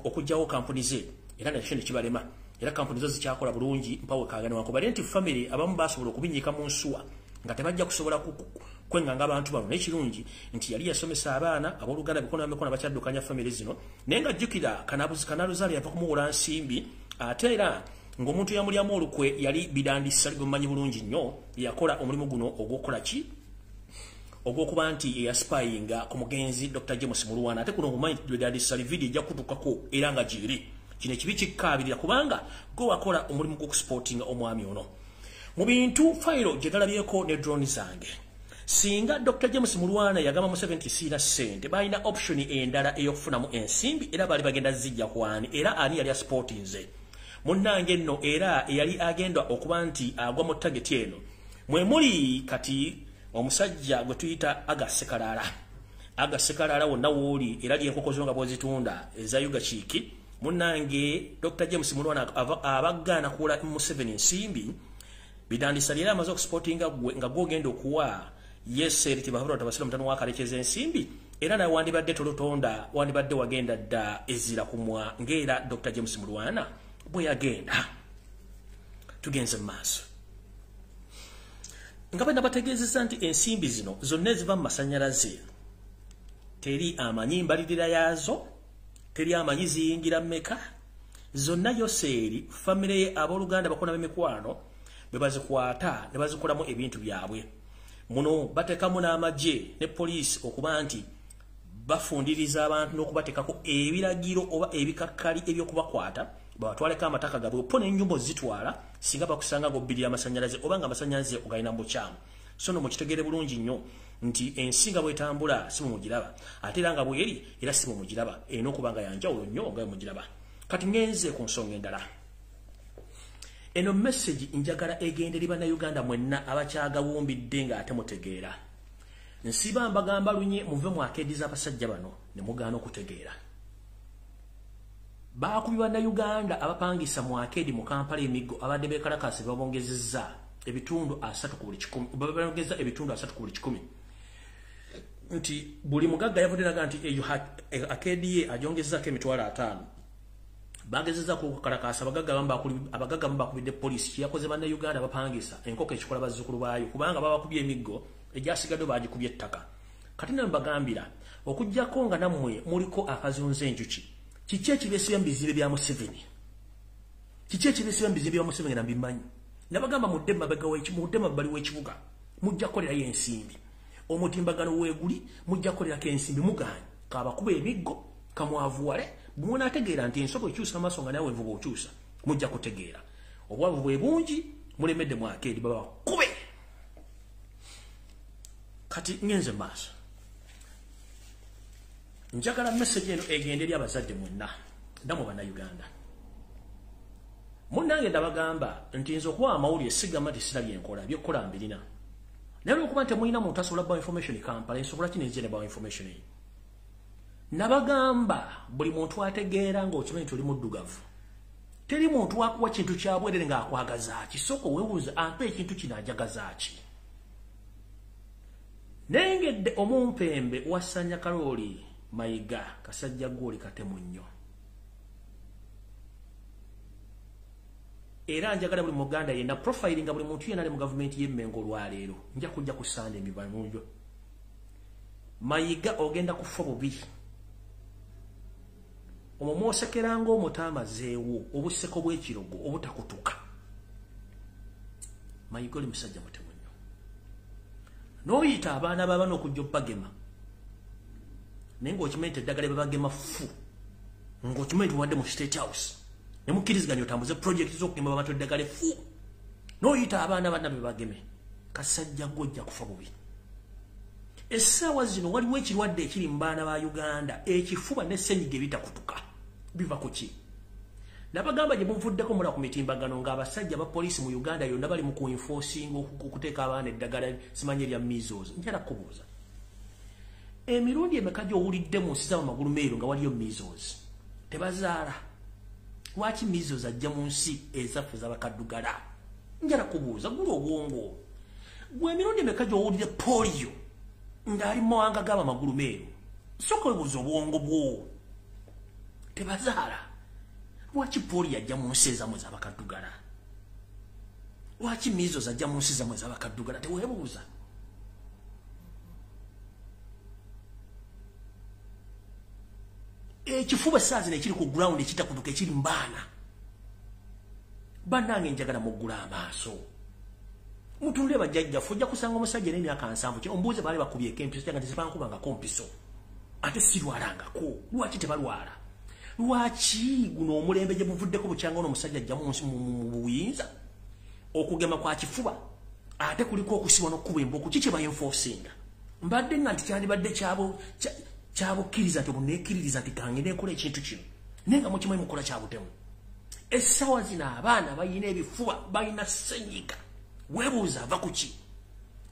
okuggyawo kampuni ze, era nakyo ne kibalema, era kampuni zo zikyakola bulungi mpawe kaagana, wankubadde nti famire abamu basobola okubinyiika mu nsuwa nga tebajja kusobola kwenganga abantu bano. N'ekirungi nti yali yasomesa abaana abooluganda bikono bamikono bakyaddukanya famire zino, naye nga jjukira Kanaluzaale yava kumuwola nsimbi, ate era ng'omuntu yamulyamu olukwe yali Bidandisa gwemumanyi bulungi nnyo, yakola omulimu guno ogw'okukola ki, ogw'okuba nti eyaspayinga ku mugenzi Dr. James Mulwana. Ate kuno omumanyi Bidandisa video ejja kutuukako era nga gyeri. Kino ekibi kikkaabirira kubanga gwe wakola omulimu gw'okusupportinga omwami ono. Mu bintu fayiro gye nalabyeko ne drone zange, singa Dr. James Mulwana yagamba Museveni nti siina ssente, balina option endala ey'okufunamu ensimbi, era baali bagenda zijja kwani, era ani yali asupportinze munnange nno era eyali agenda okuba nti agwa mu target eno mwe muli kati omusajja gwe tuyita Aga Sekalala. Aga Sekalala wonna wooli era lyenkoko zo nga bw'ozitunda eza Yuga Kiiki. Munnange Dr. James Mulwana abagaana kuwola Museveni nsimbi, Bidandisa era amaze okusupportinga gwe nga gw'ogenda okuwa Yeseri Tibahabura Tabasira mutano wa Kalekezi ensimbi, era nawe wandibadde tolutonda, wandibadde wagenda dda ezira kumwa ng'era Dr. James Mulwana bwe yagenda. Tugenze mu maaso nga bwe nabategeezezza nti ensimbi zino zonna eziva mu masannyalaze teri amanyi mbalirira yaazo, teri amanyi ziyingira mmeka, zonna Yoseeri famire ye abooluganda bakona b'emikwano bwe bazikwata ne bazikolamu ebintu byabwe. Muno bateekamu n'amagye ne poliisi okuba nti bafundiriza abantu n'okubateekako ebiragiro oba ebikakkali ebyokubakwata babatwaleko amataka gaabwe, po n'ennyumba ozitwala singa bakusanga ng'obbirira amasannyalaze oba nga amasannyalaze ogalina mu bukyamu. So nno mukitegere bulungi nnyo nti ensi nga bw'etambula si bwe mugiraba, ate era nga bw'eri era si bwe mugiraba, erina okuba nga yanjawulo nnyo nga bwe mugiraba. Kati ngenze ku nsonga endala. Eno message njagala egende eri Bannayuganda mwenna abakyagawumbidde ng'ate mutegeera. Nsiba mbagamba lunye muve mu akeedi z'abasajja bano ne mugaana okutegeera. Baakubi Bannayuganda abapangisa mu akeedi mu Kampala emiggo abadde beekalakaasi babongezezza ebitundu 30 ku buli 100, babongezza ebitundu 30 ku buli 100. Nti buli mugagga yavudde naga nti eyo akeedi ye agyongezzaako emitwalo 5. Bagezezzaako okukalakaasa, abagagga bakubidde poliisi kyeyakoze Bannayuganda abapangisa enkoko ekikola bazzukulu baayo, kubanga babakubye emiggo egyasigadde baagikubye ettaka. Kati nno mbagambira okuggyako nga nammwe muliko akazunza enjuki, kiki ekibeesiba mu bizimbe bya Museveni? Kiki ekibeesiba mu bizimbe bya Museveni nga mbimanyi? Nabagamba mudde mabbali w'ekibuga, mujja kukolerayo ensimbi. Omutimbagano weeguli mujja kukolerako ensimbi, mugaanye kabakuba emiggo kamwavuwale. Bw'onaategeera nti ensoko ekyusa amaaso nga naawe envuba okyusa, mujja kutegeera. Obwavu bwe bungi, mulemedde mu akeedi babakube. Kati ngenze maaso. Njagala message eno egende eri abazadde mwenna nammwe Bannayuganda. Munnange ndabagamba nti nze okuwa amawulire sigamba nti sirabye enkola, byekkola mbirina. Naye olw'okuba nti temulina muntu asobola bawa information Kampala, nsobola ki nenzije ne bawa information eyo. Nabagamba buli muntu ategeera ng'okimanyi nti oli muddugavu. Teri muntu akuwa kintu kya bwerere ng'akwagaza ki. Sooka weebuuze ampa ekintu kino anjagaza ki. Nengedde omumpembe wa Ssanya Kalooli Mayiga kasajja gw'oli katemu nnyo. Era njagala buli Muganda yenna profilinga buli muntu yenna ali mu gavumenti y'Emmengo olwaleero. Nja kujja ku Ssande emivanyo. Mayiga ogenda kufa bubi. Omwo mw'osekera ng'omuto amazeewo obuseko bw'ekirogo obutakutuka. Mayiga oli musajja mutemu nnyo. N'oyita abaana b'abaana okujja obbagema, naye ng'okimanyi nti eddagala babagema ffu, ng'okimanyi nti wadde mu State House ne mukkiriziganya otambuze project z'okugema abantu eddagala effu, n'oyita abaana banna be bageme. Kasajja ggwe ojja kufa bubi. Essaawa zino waliwo ekirwadde ekiri mu baana ba Uganda, ekifuba ne ssenyiga ebitakutuka. Biva ku ki? Nabagamba gye muvuddeko mula ku mitimbagano ng'abasajja ba poliisi mu Uganda yonna bali mu ku-enforcing okuteeka abaana eddagala simanyi erya measles. Njala kubuuza, emirundi emeka gy'owulidde mu nsi z'amagulu meeru nga waliyo measles? Tebazaala. Lwaki measles ajja mu nsi ezaffe z'abakaddugala? Njala kubuuza, gula obwongo. Gwe emirundi emeka gy'owulidde polio ng'ali mu mawanga g'abamagulu meeru? Sooka weebuuze obwongo bwo. Tebazaala. Lwaki polio ajja mu nsi ezammwe z'abakaddugala? Lwaki measles ajja mu nsi zammwe z'abakaddugala? Teweebuuza. Ekifuba essaawa zino ekiri ku ground ekitakutuka ekiri mu baana. Bannange njagala muggula amaaso. Mutunule bajjajjaffe, ojja kusanga omusajja n'emyaka 70 ombuuze baali bakubyeko empiso, nga tezibankubangako mpiso. Ate sirwalangako. Lwaki tebalwala? Lwaki guno omulembe gye buvuddeko bukyanga ono omusajja ajja mu nsi mu buyinza? Okugema kwa kifuba ate kuliko okusibwa n'okukuba embooko, ki kye bayenforcinga? Mbadde nga nti kyandibadde kyabukkiriza nti obuneekkiririza nti kangende nkola ekintu kino, naye nga mukimanyi mukola kyabutemu. Essaawa zino abaana balina ebifuba, balina ssenyiga. Weebuuza ava ku ki?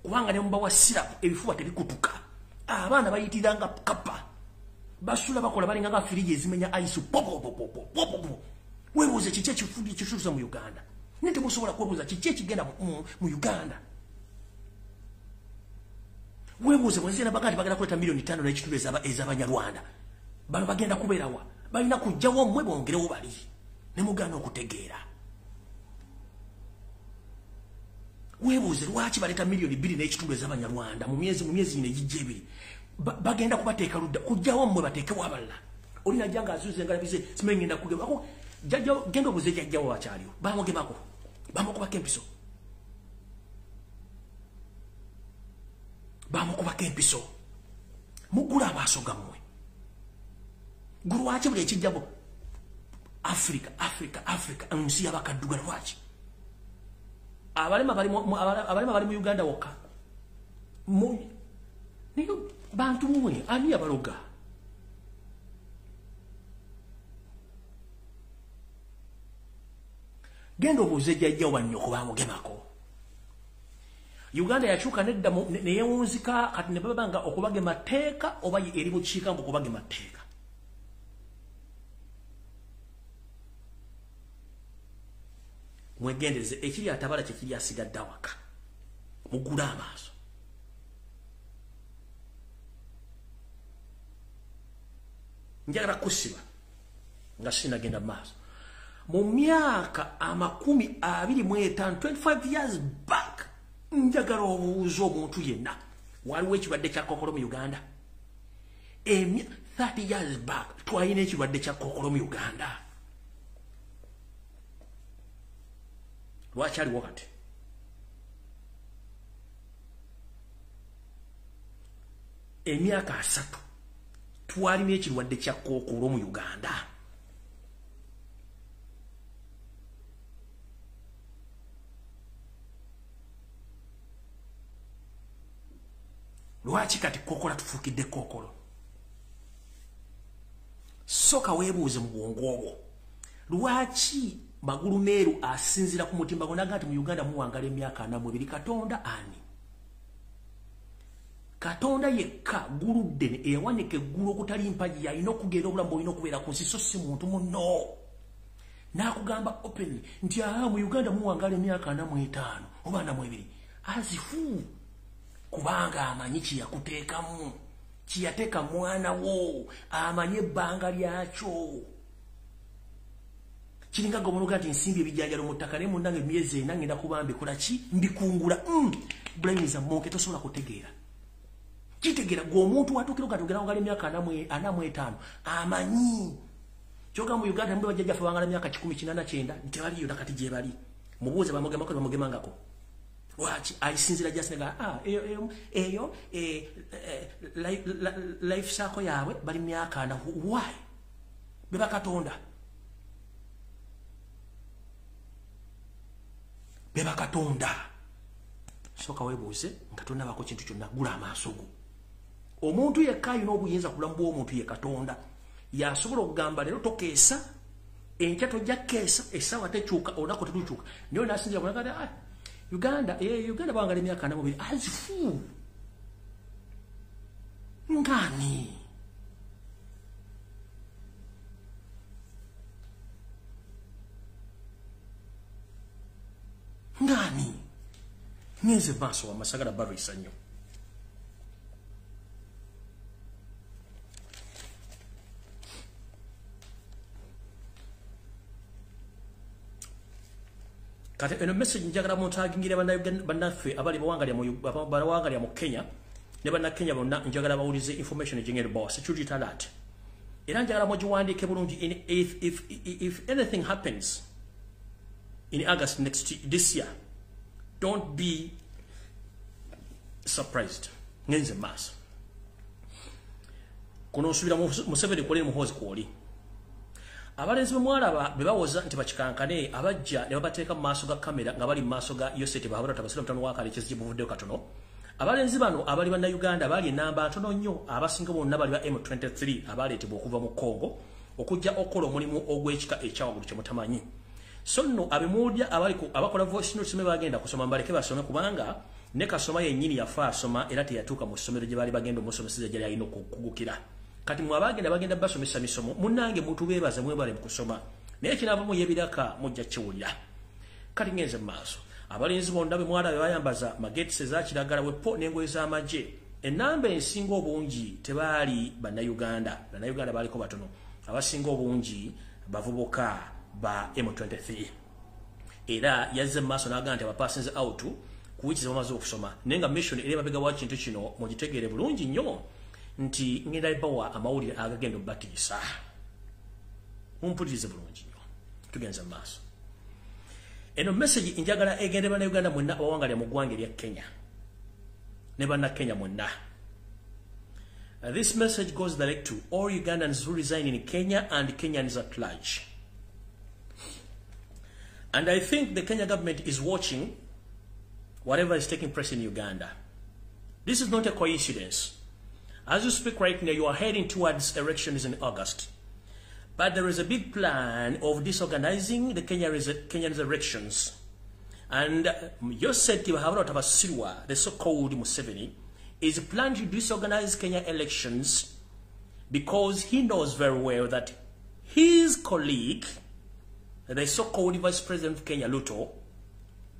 Kubanga ne mubawa sirapu ebifuba tebikutuka. Abaana bayitiranga kapa, basula bakola balinga nga firiji ezimenya ice popopopopopopo. Weebuuze kiki ekisuusa mu Uganda? Naye temusobola kwebuuza kiki ekigenda mu Uganda. Weebuuze bwe nzira baga nti bagenda kuleeta 5.5 million ez'Abanyarwanda. Bano bagenda kubeerawa? Balina kujjawo mmwe bongerewo bali. Ne mugaana okutegeera. Weebuuze lwaki baleeta 2.5 million ez'Abanyarwanda mu myezi gino egijja ebiri. Bagenda kubateeka ludda, kujjawo mmwe bateekewo abalala. Oli najja ng'azuuza engalabi ze, simanyi ngenda kugemako. Jjajja genda obuuze jjajjawo akyaliwo. Bamugemako. Bamukubako empiso. Bamukubako empiso. Muggule amaaso gammwe. Lwaki buli ekijjabo Africa, Africa, Africa, ensi y'abakaddugala lwaki? Abalema bali mu Uganda wokka. Naye bantu mmwe ani yabaloga? Genda obuuze jjajja wa nnyoko bamugemako. Uganda yakyuka nedda ne yeewunzika kati ne baba nga okubagema tteeka oba eri bukiika mbu okubagema tteeka. Mwegendereze ekiri atabala kye kiri asigadde awaka. Muggule amaaso. Njagala kusiba nga sinagenda maaso. Mu myaka 25, 25 years back, njagala obuuze omuntu yenna waliwo ekirwadde kya kookolo mu Uganda? 30 years back twalina ekirwadde kya kookolo mu Uganda. Lwaki aliwo kati? Emyaka 30 twalina ekirwadde kya kookolo mu Uganda. Lwaki kati kookolo tufuukidde kookolo? Sooka weebuuze mu bwongo obwo. Lwaki Magulu Meeru asinziira ku mutimbagano n'agamba nti mu Uganda muwangala emyaka 42? Katonda ani? Katonda yekka guluddene eyawanika eggulu okutali mpagi yalina okugenda obulamu bw'olina okubeera ku nsi, so si muntu munno. N'akugamba openly nti mu Uganda muwangala emyaka 45 oba 42. Azifu kubanga amanyi kye yakuteekamu, kye yateeka mwana wo, amanyi ebbanga lyakyo. Kiringa gomonoga nti nsimbi ebijanjalo mu ttaka naye munnange emyezi ena ngenda kuba mbikola ki? Mbikungula. Bulayiniza monke tosobola kutegeera. Kitegeera gwe omuntu watuukira ogatugera ngala emyaka 45 amanyi. Kyogamba mu Uganda mbe bajjajjaffe bangala emyaka 189 tebaliyo nakati gye bali. Mubuuze bamugemako tebamugemangako. Lwaki ayisinzira jasinga eyo life cycle yaabwe bali myaka 40. Why? Beba Katonda. Beba Katonda. Sooka weebuuze nga tonnabako kintu kyonna, gula amaaso go. Omuntu yekka alina obuyinza ku bulamu bw'omuntu ye Katonda. Yasobola okugamba leero tokeesa, enkya tojja kukeesa, essaawa tekyuka, olunaku terukyuka. Naye n'asinziira ku ah, Uganda, Uganda bawangala emyaka 42 azifu ngani? Ngani? Ngenze maaso wamasagala balwisa nnyo. Kati eno message njagala muntagingira bannaffe abali bawangalya mu Kenya ne bannakenya bonna, njagala bawulize information egengeri bawa security alert. Era njagala mugiwandiike bulungi. If anything happens in August this year, don't be surprised. Ngenze maaso. Kuno nsuubira Museveni kwoli, Muhoozi kwoli. Abalenzi be mwalaba be bawoza nti bakikankane, abajja ne babateeka mu maaso ga kamera nga bali mu maaso ga Yoseti Bahabura Tabasira mutano wa Kale kyezi buvuddeyo katono. Abalenzi bano abali bannayuganda baali enamba ntono nnyo, abasinga bonna bali ba M23 abaleetebwa okuva mu Congo okujja okukola omulimu ogw'ekika ekyawaggulu kye mutamanyi. So nno abemuulya abakola voice notes me bagenda kusoma, mbaleke basome, kubanga ne kasoma yennyini yafa asoma era teyatuuka mu ssomero gye baali bagenda omusomeseza gyali alina okukugukira. Kati mwe abagenda bagenda basomesa misomo, munnange mutubeebaze, mwebale mu kusoma, naye kinaavamu y'ebiraka mujja kiwulira. Kati ngenze mu maaso. Abalenzi bonna be mwalaba bayambaza magetisi ezakiragala wepo n'engoye z'amagye, ennamba ensinga obungi tebaali bannayuganda. Bannayuganda baaliko batono, abasinga obungi bavubuka ba M23. Era yazze mu maaso n'agamba nti abapasinze out ku wiiki ze bamaze okusoma, naye nga mission eri emabega wa kintu kino mugitegeere bulungi nnyo nti ngenda bawa amawulire agagenda obbatiisa. Mumpulirize bulungi nnyo, tugenze mu maaso. Eno message njagala egende bannayuganda mwenna abawangalya mu ggwanga erya Kenya ne bannakenya mwenna. This message goes direct to all Ugandans who reside in Kenya and Kenyans at large. And I think the Kenya government is watching whatever is taking place in Uganda. This is not a coincidence. As you speak right now, you are heading towards elections in August. But there is a big plan of disorganizing the Kenyan elections. And Yoseti Bahabura Tabasirwa, the so-called Museveni, is planning to disorganize Kenya elections because he knows very well that his colleague, the so-called Vice President of Kenya, Ruto,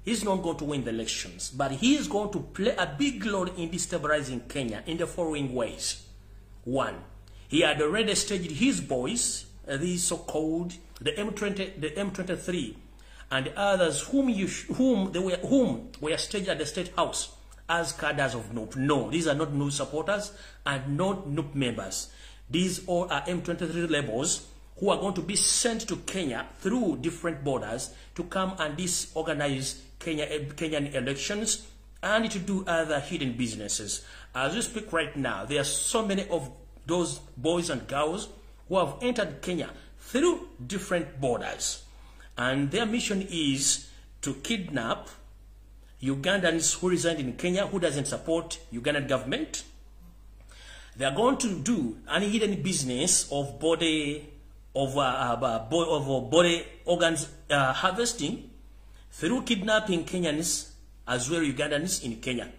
is not going to win the elections, but he is going to play a big role in destabilizing Kenya in the following ways. One, he had already staged his boys, these so-called the M20, the M23, and others whom were staged at the State House as cadres of NUP. No, these are not NUP supporters and not NUP members. These all are M23 rebels who are going to be sent to Kenya through different borders to come and disorganize Kenyan elections and to do other hidden businesses. As we speak right now, there are so many of those boys and girls who have entered Kenya through different borders. And their mission is to kidnap Ugandans who reside in Kenya who doesn't support Ugandan government. They are going to do an hidden business of body organs harvesting through kidnapping Kenyans as well Ugandans in Kenya.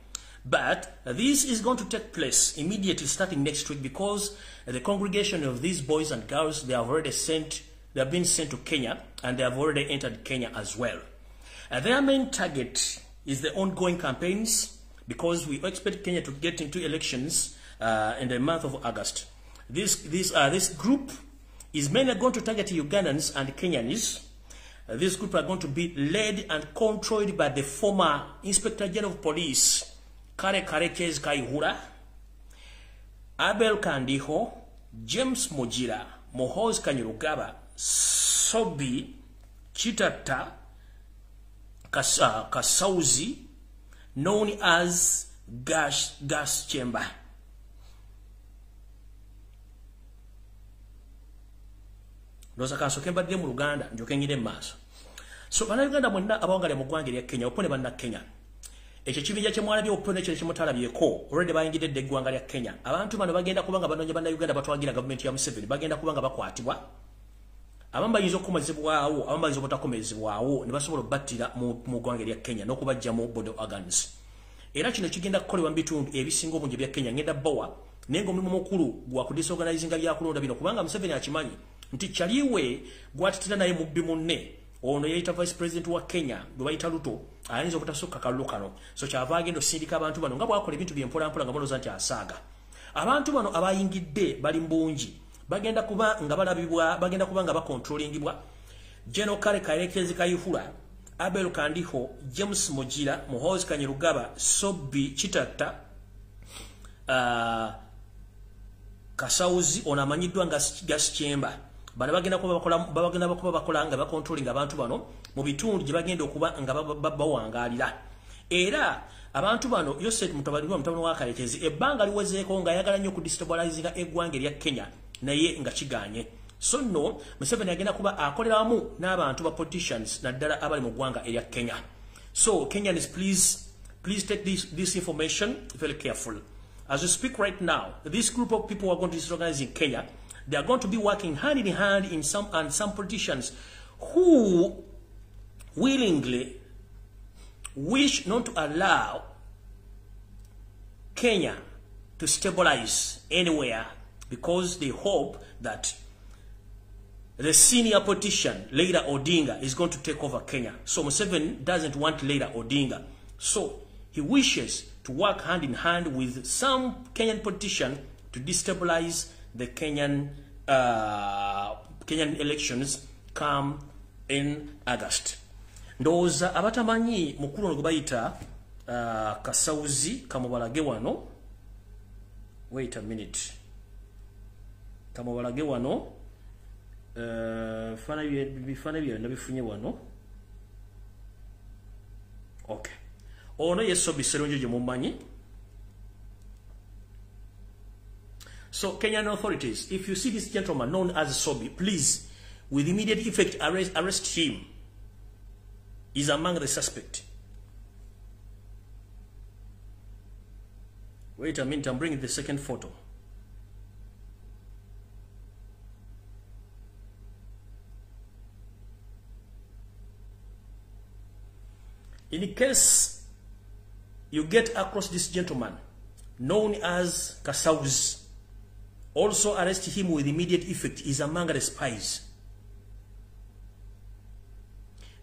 But this is going to take place immediately starting next week, because the congregation of these boys and girls, they have already sent, they have been sent to Kenya, and they have already entered Kenya as well. Their main target is the ongoing campaigns, because we expect Kenya to get into elections in the month of August. This group is mainly going to target Ugandans and Kenyans. This group are going to be led and controlled by the former Inspector General of Police, Kare Karekez Kaihura, Abel Kandiho, James Mujira, Muhoozi Kainerugaba, Sobi Chitata Kasauzi, known as Gas Chamber. Ndoza kansooke mbadde mu Luganda njoke ngire mu maaso. So bannayuganda mwenna abawangala mu ggwanga erya Kenya, opone banna Kenya. Ekyo kibinja kye mwalabye oponekyo kyemutalabyeko already bayingidde eggwanga lya Kenya. Abantu bano bagenda kubanga banoonya bannayuganda batwagira gavumenti ya Museveni, bagenda kubanga bakwatibwa. Abamu bayinza okukomezebwawo, abamu bayinza obutakomezebwawo ne basobola obbattira mu ggwanga lya Kenya n'okubajjamu body organs. Era kino kigenda kukolebwa mu bitundu ebisinga obungi ebya Kenya. Ngenda bbowa naye ng'omulimu mukulu gwa kudisorganizinga byakulonda bino, kubanga Museveni akimanyi nti kyaliwe gwatitira naye mubbi munne ono yeyita vice president wa Kenya gwe bayita Ruto ayinza obutasukka kalulu kano. So kyava agenda osindika abantu bano nga bwakola ebintu byempolampola nga balowooza nti asaaga. Abantu bano abayingidde bali mbungi, bagenda kuba nga balabibwa, bagenda kuba nga bakontrolingibwa. General Kale Karekezi Kayihura, Abel Kandiho, James Mujira, Muhoozi Kainerugaba, Sobbi Kitatta, Kasauzi ono amanyiddwa nga gas chamber. Bano bagenda kuba bakola, bagenda kuba bakola nga bakontrolling abantu bano mu bitundu gye bagenda okuba nga bawangaalira. Era abantu bano Yosef Mutabani wa Karekezi ebbanga liwezeeko nga ayagala nnyo okudestabilizinga eggwanga erya Kenya naye nga kiganye. So nno Museveni agenda kuba akolera wamu n'abantu ba politicians naddala abali mu ggwanga erya Kenya. So Kenyans, please take this information very careful. As we speak right now, this group of people who are going to disorganize in Kenya, they are going to be working hand in hand in some politicians who willingly wish not to allow Kenya to stabilize anywhere, because they hope that the senior politician, Raila Odinga, is going to take over Kenya. So Museveni doesn't want Raila Odinga. So he wishes to work hand in hand with some Kenyan politician to destabilize the Kenyan elections come in August. Ndowooza abatamanyi mukulu ono gwe bayita Kasauzi kamubalage wano. Wait a minute. Kamubalage wano. Bifaananyi byonna bifunye wano. Okay. Ono ye Sobbi Sserunjogi gye mumanyi. So Kenyan authorities, if you see this gentleman known as Sobbi, please, with immediate effect, arrest him. He's among the suspect. Wait a minute, I'm bringing the second photo. In case you get across this gentleman known as Kasauzi, also arrest him with immediate effect. He's among the spies.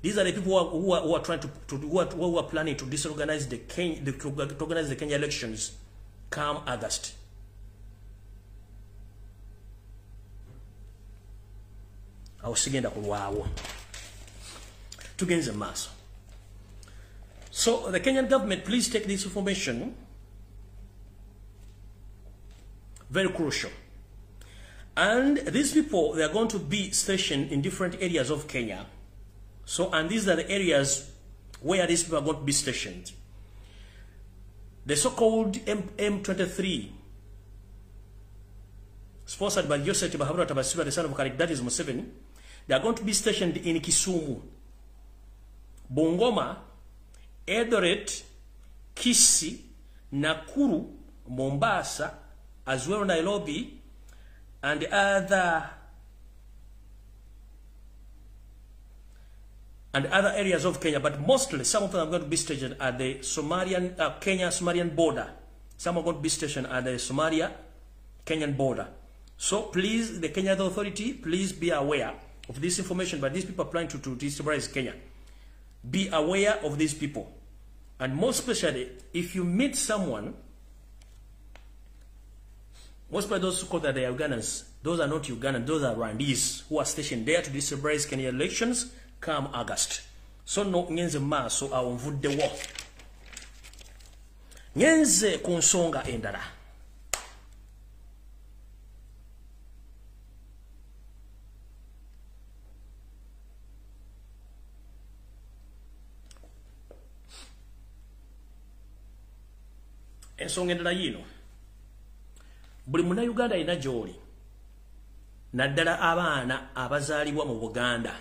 These are the people who are trying who are planning to disorganize the Kenya, to organize the Kenya elections come August. Awo sigenda kulwawo. Tugenze maaso. So the Kenyan government, please take this information. Very crucial. And these people, they are going to be stationed in different areas of Kenya. So, and these are the areas where these people are going to be stationed. The so-called M23, sponsored by Joseph Bahabura Tabasura, the son of Karik, that is Museveni, they are going to be stationed in Kisumu, Bungoma, Eldoret, Kisii, Nakuru, Mombasa, as well Nairobi, and other areas of Kenya, but mostly some of them are going to be stationed at the Somalian Kenya-Somalian border. Some are going to be stationed at the Somalia-Kenyan border. So please, the Kenyan authority, please be aware of this information. But these people are planning to destabilize Kenya. Be aware of these people. And most especially, if you meet someone, most of those who call that they are Ugandans, those are not Ugandans, those are Rwandese who are stationed there to destabilize Kenya elections come August. So no ngenze maaso awo nvuddewo. Ngenze ku nsonga endala. Ensonga endala yino. Buli munnayuganda alina gy'oli, naddala abaana abazaalibwa mu Buganda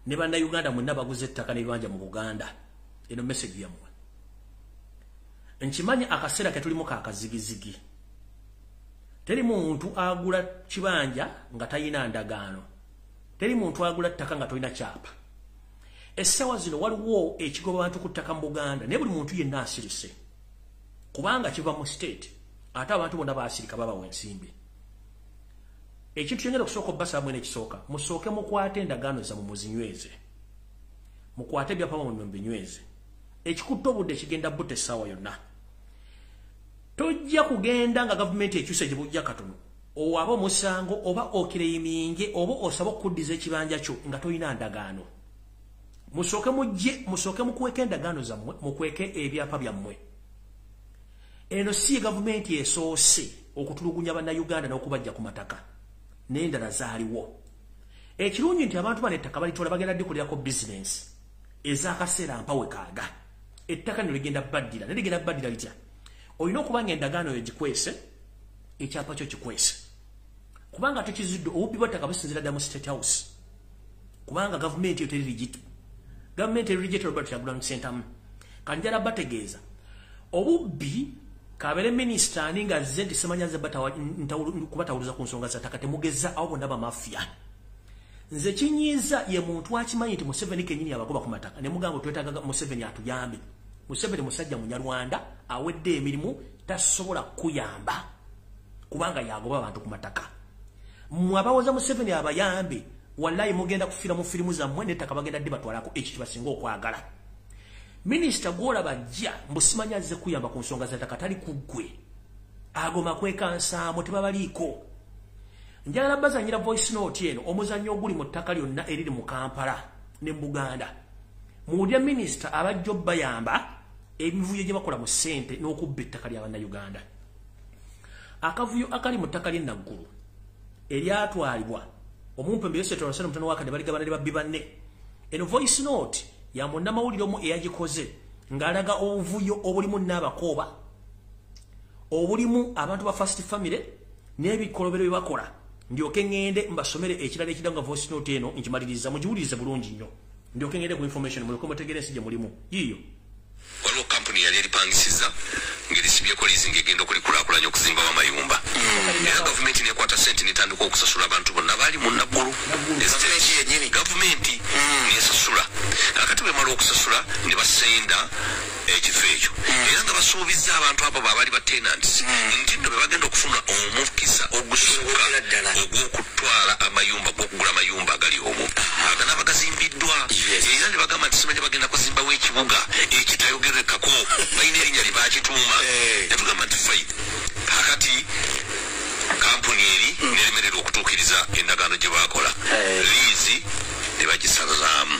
ne bannayuganda mwenna baguze ettaka n'ebibanja mu Buganda. Eno message yammwe. Nkimanyi akaseera ke tulimu kakazigizigi. Teri muntu agula kibanja nga tayina ndagaano. Teri muntu agula ttaka nga tolina kyapa. Essaawa zino waliwo ekigoba abantu ku ttaka mu Buganda, naye buli muntu yenna asirise. Kubanga kiva mu state, ate abantu bonna baasirika babawa ensimbi. Ekintu kyengenda okusooka obbasaba mwene ekisooka, musooke mukwate endagaano zammwe muzinyweze. Mukwate ebyapa byammwe mubinyweze. Ekikutte obudde kigenda butta essaawa yonna. Tojja kugenda nga gavumenti ekyuse gye bujja katono. Owaba omusango oba okireyiminge oba osaba okuddiza ekibanja kyo nga tolina ndagaano. Musooke mujje, musooke mukweke endagaano zammwe, mukweke ebyapa byammwe. Eno si gavumenti esoose okutulugunya bannayuganda n'okubajja ku mataka. N'endala zaaliwo. Ekirungi nti abantu bano ettaka balitwala bagenda ddikolерako bizinensi ez'akaseera mpawe kaaga. Ettaka lino ligenda baddira, naye ligenda baddira litya? Olina okuba nga endagaano yo gikwese, ekyapa kyo kikwese. Kubanga tukizudde obubbi bw'ettaka businziira ddala mu State House. Kubanga gavumenti eyo teri legit. Gavumenti eri legit Robert Kyagulanyi Ssentamu. Kanjala bategeeza obubbi kabere minisita ani nga azze nti simanya azze kubatawuluza ku nsonga za ttaka, temugeza abo bonna bamafia. Nze kinyiiza ye muntu akimanyi nti Museveni kennyini abagoba ku mataka, ne mugamba twetaaga Museveni atuyambe. Museveni musajja munyarwanda awedde emirimu, tasobola kuyamba kubanga yagoba abantu ku mataka. Mmwe abawoza Museveni abayambe, wallahi mugenda kufiira mu firimu zammwe n'ettaka bagenda ddi batwalako ekyo kye basinga okwagala. Minisita gw'olaba ajja mbu simanya azze kuyamba ku nsonga za ttaka, tali ku ggwe. Ago makwekansaamu tebabaliiko. Njagala bazannyira voice note eno, omuzannyo oguli mu ttaka lyonna eriri mu Kampala ne mu Buganda. Muwulire minisita abajja obbayamba emivuyo gye bakola mu ssente n'okubba ettaka lya Bannayuganda. Akavuyo akali mu ttaka ly'e Naggulu eryatwalibwa omumpembe Yosef Tolosano mutono wa Kade baligabana ne babbi banne. Eno voice note ya munnamawulire omu eyagikoze ng'alaga obuvuyo obulimu n'abakooba, obulimu abantu ba First Family n'ebikolobero bye bakola. Ndyoke ŋŋende mbasomere ekirala ekidda nga voice note eno nkimaliriza, mugiwulirize bulungi nnyo. Ndyoke ŋŋende ku information mulyoke mutegeere ensi gye mulimu. Yiiyo. Waliwo kampuni yali eripangisiza ng'erisibyeko liizi ng'egenda okulikulaakulanya okuzimbawo amayumba, era gavumenti nekwata sente netandika okusasula abantu bonna baali mu Naggulu. Gavumenti nesasula. Kakati bwemala okusasula ne basenda ekifo ekyo, era nga basuubiza abantu abo babaali ba tenants nti nno be bagenda okufuna omukisa ogusooka ogw'okutwala amayumba, gw'okugula amayumba agali omwo aganaaba gazimbiddwa. Era ne bagamba nti simanya bagenda kuzimbawo ekibuga ekitayogerekako, balina erinnya lye bakituuma. Netugamba nti fine. Kakati kampuni eri neremererwa okutuukiriza endagaano gye bakola, liizi ne bagisazaamu.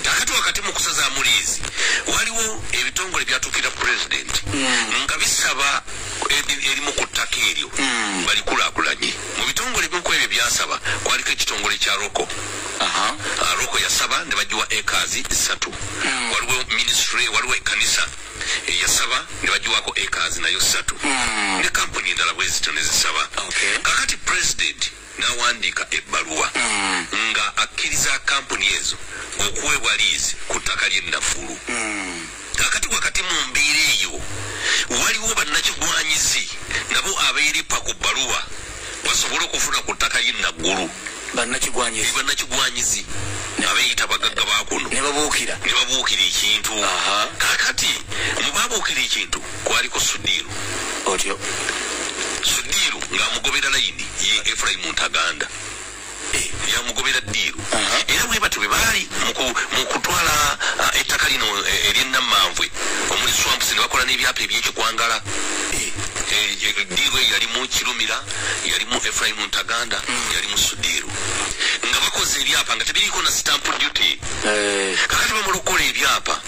Kakati wakati mu kusazaamu liizi, waliwo ebitongole byatuukira pulezidenti nga bisaba erimu ku ttaka eryo balikulaakulanye. Mu bitongole ebimu ku ebyo byasaba kwaliko ekitongole kya Roko. Roko yasaba ne bagiwa acres 3. Waliwo ministry, waliwo ekkanisa eyasaba ne bagiwako acres nayo 3, ne kampuni endala bwe zityo ne zisaba. Kakati pulezidenti n'awandiika ebbaluwa nga akkiriza kampuni ezo okuweebwa liizi ku ttaka ly'e Naggulu. Kakati wakati mu mbeera eyo, waliwo bannakigwanyizi nabo abeeripa ku bbaluwa basobole okufuna ku ttaka ly'e Naggulu. Bannakigwanyizi? Bannakigwanyizi abeeyita bagagga bakuno. Ne babuukira. Ne babuukira ekintu. Kakati mu babuukira ekintu kwaliko Sudiiru. Otyo. Sudiiru ng'amugobera layini ye Efurayimu Ntaganda, yamugobera ddiiru. Era bwe batyo bwe baali mu kutwala ettaka lino ery'Enammanvwe omuli swamps, ne bakola n'ebyapa ebyekikwangala. Ddiiru eyo yalimu Kirumira, yalimu Efurayimu Ntaganda, yalimu Sudiiru, nga bakoze ebyapa nga tebiriiko na stamp duty. Kakati bamala okukola ebyapa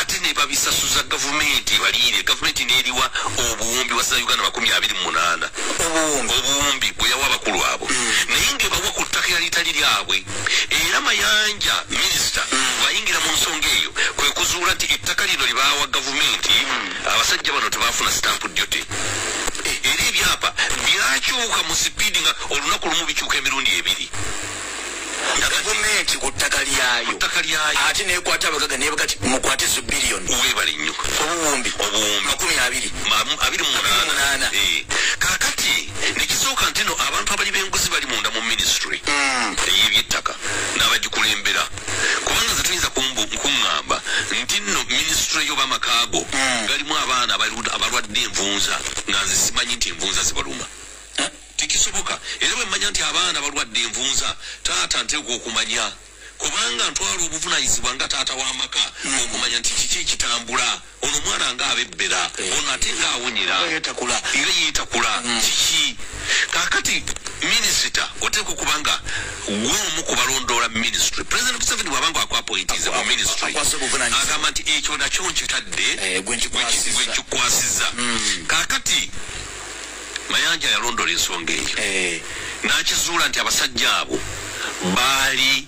ate ne babisasuza gavumenti baliire. Gavumenti n'eriwa obuwumbi bwa Uganda 28. Obuwumbi? Obuwumbi bwe yawa abakulu abo, naye ng'ebawa ku ttaka eritali lyabwe. Era Mayanja minisita bw'ayingira mu nsonga eyo kwe kuzuula nti ettaka lino lye baawa gavumenti, abasajja bano tebaafuna stamp duty, era ebyapa byakyuka mu sipiidi nga olunaku lumu bikyuka emirundi ebiri. Gavumenti ku ttaka lyayo ate nekwata abagagga nebagati mukwate zo biliyoni webale nnyo obuwumbi 28. Kakati nekisooka nti no abantu abali b'enguzi bali munda mu ministry ey'ebyettaka n'abagikulembera, kubanga nze tuyinza kuŋŋamba nti nno ministry yo b'amakaago galimu abaana abalwadde envunza nga nze simanyi nti envunza zibaluma. Tekisoboka. Era bwe mmanya nti abaana balwadde envunza, taata nteekwa okumanya, kubanga ntwala obuvunaanyizibwa nga taata w'amaka okumanya nti kiki ekitambula, ono omwana ng'abebbera, ono ate ng'awonyera era yeetakula kiki. Kaakati minisita oteekwa okuba nga gwe omu ku balondoola ministry. President Museveni bw'aba nga akwapointize mu ministry agamba nti ekyo nakyo nkitadde gwe nkikwasizza. Kaakati Mayanja yalondola ensonga eyo n'akizuula nti abasajja abo baali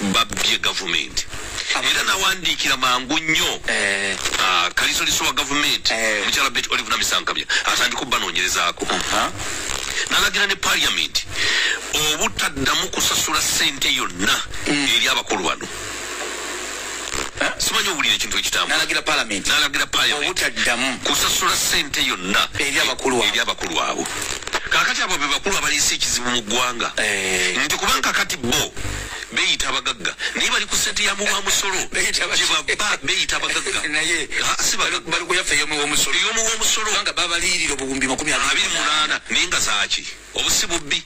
babbye gavumenti, era nawandiikira mangu nnyo kalisoliso wa gavumenti omukyala Betty Olive Namisankabya atandika obbanoonyerezaako, n'alagira ne parliament obutaddamu kusasula ssente yonna eri abakulu bano. Simanyi owulira ekintu ekitambula. N'alagira parliament obutaddamu kusasula ssente yonna eri abakulu abo. Kaakati abo be bakulu abaleese ekizibu mu ggwanga, nti kubanga kakati bo beeyita abagagga naye bali ku ssente ya muwa musolo gyebaba beeyita abagagga naye bali ku yaffe ey'omuwa omusolo kubanga babaliyirira obuwumbi 28 naye nga zaaki obusi bubbi.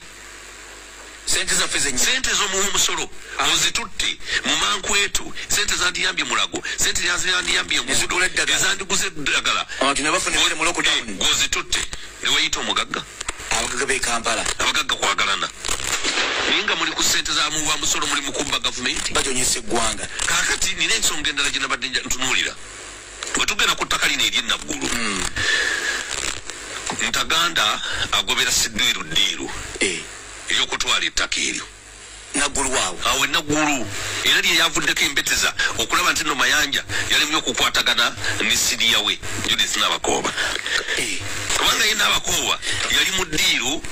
Sente zaffe zennyini, sente z'omuwa omusolo ozitutte mu mankwetu, sente zandiyambye Mulago, sente zandiyambye enguudo, ezandiguze eddagala, abantu ne bafuna emmere mu lockdown, gozitutte ne weeyita omugagga. Abagagga b'e Kampala abagagga kwagalana, naye nga muli ku ssente za muwa musolo muli mu kubba gavumenti, bajonyesa eggwanga. Kaakati nina ensonga endala gye nabadde ntunuulira bwe tugenda ku ttaka lino ery'e Naggulu. Ntaganda agobera Sidiiru ddiiru ey'okutwala ettaka eryo Naggulu waawo awo Naggulu, era lye yavuddeko embeteza okulaba nti nno Mayanja yalemye okukwatagana ne siriya we Judith Nabakooba, kubanga ye Nabakooba yali mu ddiiru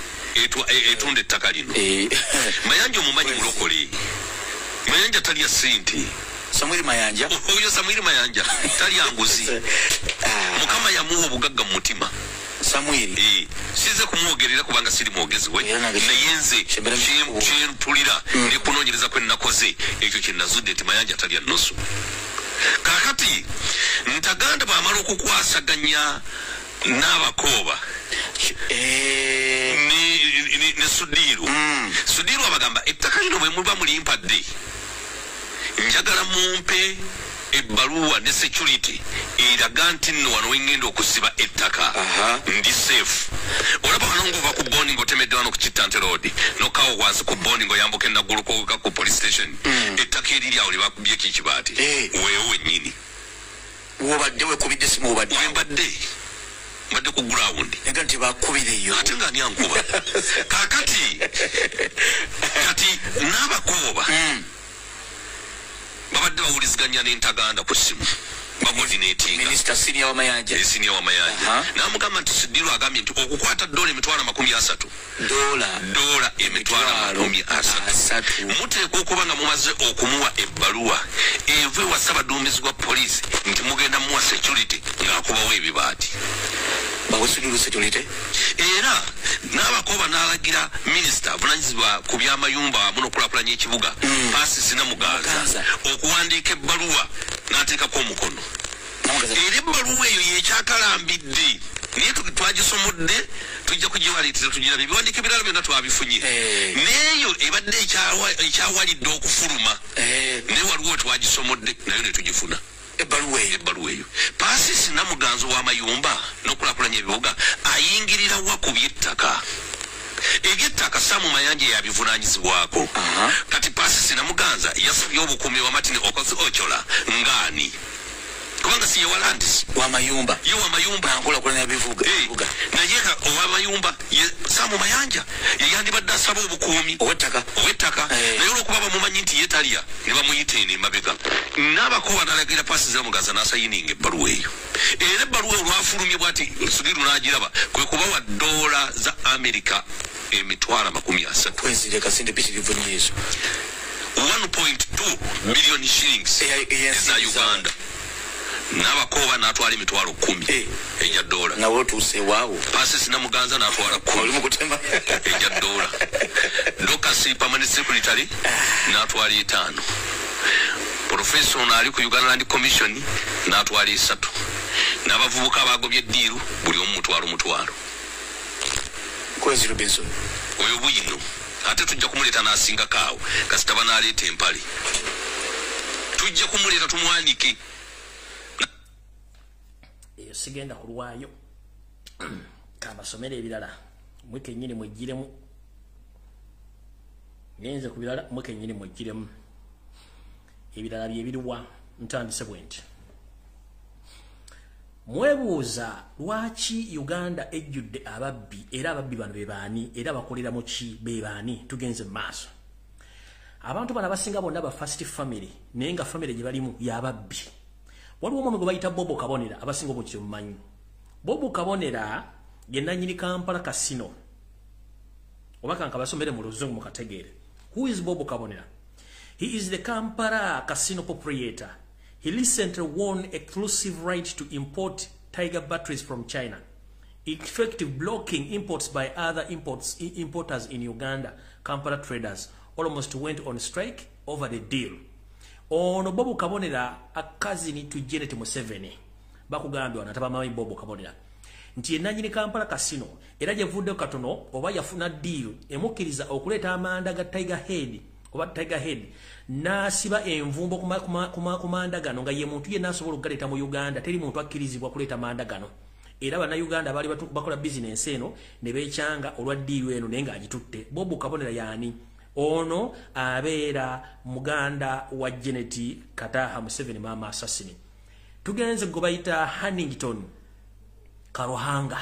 etunda ettaka lino. Mayanja omumanyi mulokole, Mayanja talya ssente. Samwiri Mayanja oyo Samwiri Mayanja talya nguzi. Mukama yamuwa obugagga mu mutima Samwiri. Size kumwogerera kubanga siri mwogezi we, naye nze kyempulira ne kunoonyereza kwe nnakoze ekyo kye nazudde nti Mayanja talya nnusu. Kaakati Ntaganda bw'amala okukwasaganya n'Abakooba ne Sudiiru, Sudiiru abagamba ettaka lino bwe muba mulimpadde njagala mumpe ebbaluwa ne security eraga nti nno wano wengenda okusiba ettaka ndi safe. Olaba wano ng'ova ku bondi ng'otemedde wano ku Kittante Road nokkawo wansi ku bondi ng'oyambuka eNaggulu ku police station, ettaka eriri awo lye bakubyeko ekibaati weewo wennyini wobadde wekubidde simu wobadde wembadde mbadde ku ground naga nti bakubireyo ate nga ani ankuba. Kaakati kati n'Abakooba babadde bawuliziganya n'Entaganda ku ssimu bacoordinatinga Minisita senior wa Mayanja, senior wa Mayanja n'amugamba nti Sidiru agambye nti okukwata dola 30,000 dola 30,000 muteekwa okuba nga mumaze okumuwa ebbaluwa eva ewa ssabaduumizi wa poliisi nti mugenda muwa security ng'akubawo ebibaati. Bawe Sidiru security. Era n'Abakooba n'alagira minisita avunaanyizibwa ku by'amayumba wamu n'okukulaakulanya ekibuga Paasisi Namuganza okuwandiika ebbaluwa n'ateekako omukono. Era ebbaluwa eyo yekyakalambidde naye twagisomodde tujja kugiwaleetera tugirabe, ebiwandiiko ebirala byonna twabifunye, n'eyo ebadde ekyawalidde okufuluma naye waliwo twagisomodde nayo ne tugifuna ebbaluwa eyo. Paasisi Namuganza w'amayumba n'okukulaakulanya ebibuga ayingirira wa ku by'ettaka? Eby'ettaka Samu Mayanja yabivunaanyizibwako. Kati Paasisi Namuganza yasabye obukuumi wa Martin Okoth Ochola ng'ani? Kubanga si ye wa Landis w'amayumba, ye w'amayumba n'akulaakulanya ebibuga, naye ow'amayumba ye Samu Mayanja ye yandibadde asaba obukuumi ow'ettaka, naye olw'okuba bamumanyi nti ye talya ne bamuyita eno emabega. N'Abakooba n'alagira Paasisi Namuganza n'asayininga ebbaluwa eyo, era ebbaluwa olwafulumye bw'ati Sudiru n'agiraba kwe kubawa dola za Amerika 30,000. Kwenzireka sente pitirivu nnyo ezo. 1.2 million shillings eza Uganda. N'abakooba n'atwala emitwalo 10 ejja dola. Nawe otuuse waawo. Pasisi Namuganza n'atwala 10 ejja dola. Dokasi permanent secretary n'atwala 5. Professor ono ali ku Uganda Land Commission n'atwala 3. N'abavubuka abagobye eddiiru buli omu mutwalo mutwalo. Kwezi Robinson. Oyo bwino. Ate tujja kumuleeta n'asingako awo kasita banaaleeta empale. Tujja kumuleeta tumwanike. Eyo sigenda kulwayo. Kabasomere ebirala mwe kennyini mwegiremu. Ngenze ku birala mwe kennyini mwegiremu. Ebirala bye biriwa ntandise bwe nti. Mwebuuza lwaki Uganda ejjudde ababbi, era ababbi bano be baani, era bakolera mu ki be baani? Tugenze mu maaso. Abantu bano abasinga bonna ba first family, naye nga family gye balimu y'ababbi. Waliwo omwami gwe bayita Bobo Kabonera, abasinga obungi temumanyi. Bobo Kabonera ye nannyini Kampala Casino. Oba kankabasomere mu Luzungu mukategeere. Who is Bobo Kabonera? He is the Kampala Casino proprietor. He recently won exclusive right to import Tiger batteries from China, effective blocking imports by other importers in Uganda. Kampala traders almost went on strike over the deal. Ono Bobo Kabonera a cousin to Janet Museveni. Bakugambye wano atabamanyi Bobo Kabonera nti yenannyini Kampala Casino, era gyevuddeyo katono oba yafuna deal emukkiriza okuleeta amanda ga Tiger Head oba Tiger Head n'asiba envumbo ku manda gano, nga ye muntu yenna asobola okugaleeta mu Uganda. Teri muntu akkirizibwa kuleeta manda gano. Era bannayuganda baali bakola bizinensi eno ne beekyanga olwa ddiiru eno, naye ng'agitutte. Bobo Kabonera y'ani? Ono abeera muganda wa Janet Kataha Museveni, mama assassin. Tugenze gwe bayita Hannington Karuhanga.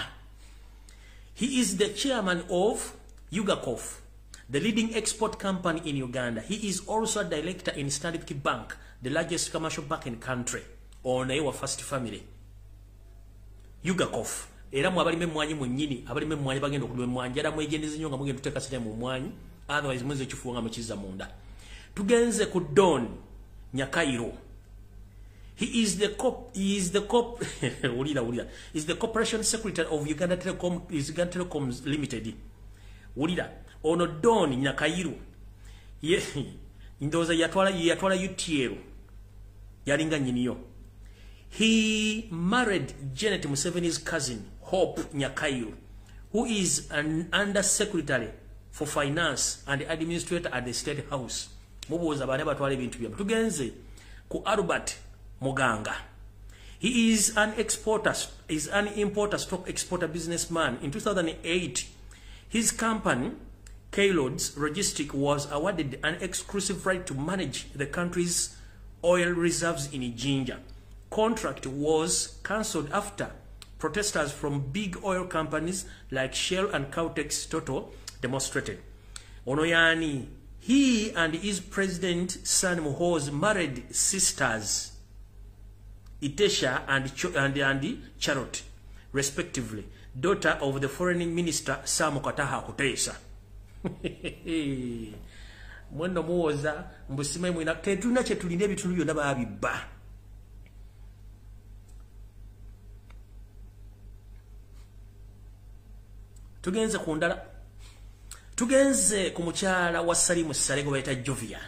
He is the chairman of Ugacof, the leading export company in Uganda. He is also a director in Stanbic Bank, the largest commercial bank in the country. Ono ye wa first family. Ugacof. Era mwe abalima emmwanyi mwennyini, abalima emmwanyi bagenda okulima emmwanyi, era mwegendereze nnyo nga mugenda kuteeka ssente mu mmwanyi, otherwise muyinza ekifuba nga mukizza munda. Tugenze ku Don Nyakairo. He is the cop, he is the cop, wulira wulira, is the corporation secretary of Uganda Telecom, is Uganda Telecoms Limited. Wulira, ono Don Nyakairo. Ye ndowooza yatwala UTL. Yalinga nnyiniyo. He married Janet Museveni's cousin, Hope Nyakairo, who is an undersecretary for finance and administrator at the State House. Mubuuza baani abatwala ebintu byabwe. Tugenze ku Albert Muganga. He is an exporter, is an importer, stock exporter businessman. In 2008, his company, Kayloads Logistic, was awarded an exclusive right to manage the country's oil reserves in Jinja. Contract was cancelled after protesters from big oil companies like Shell and Caltex Total demonstrated. Ono yani, he and his president son Muhoozi married sisters Itesha and Charlotte, respectively, daughter of the foreign minister Sam Kataha Kutesa. Mwendo muwoza mbusime mwina tetulina kye tulina, ebitundu byonna baabibba. Tugenze ku ndala. Tugenze ku mukyala wa Salimu Saleh gwe bayita Jovia.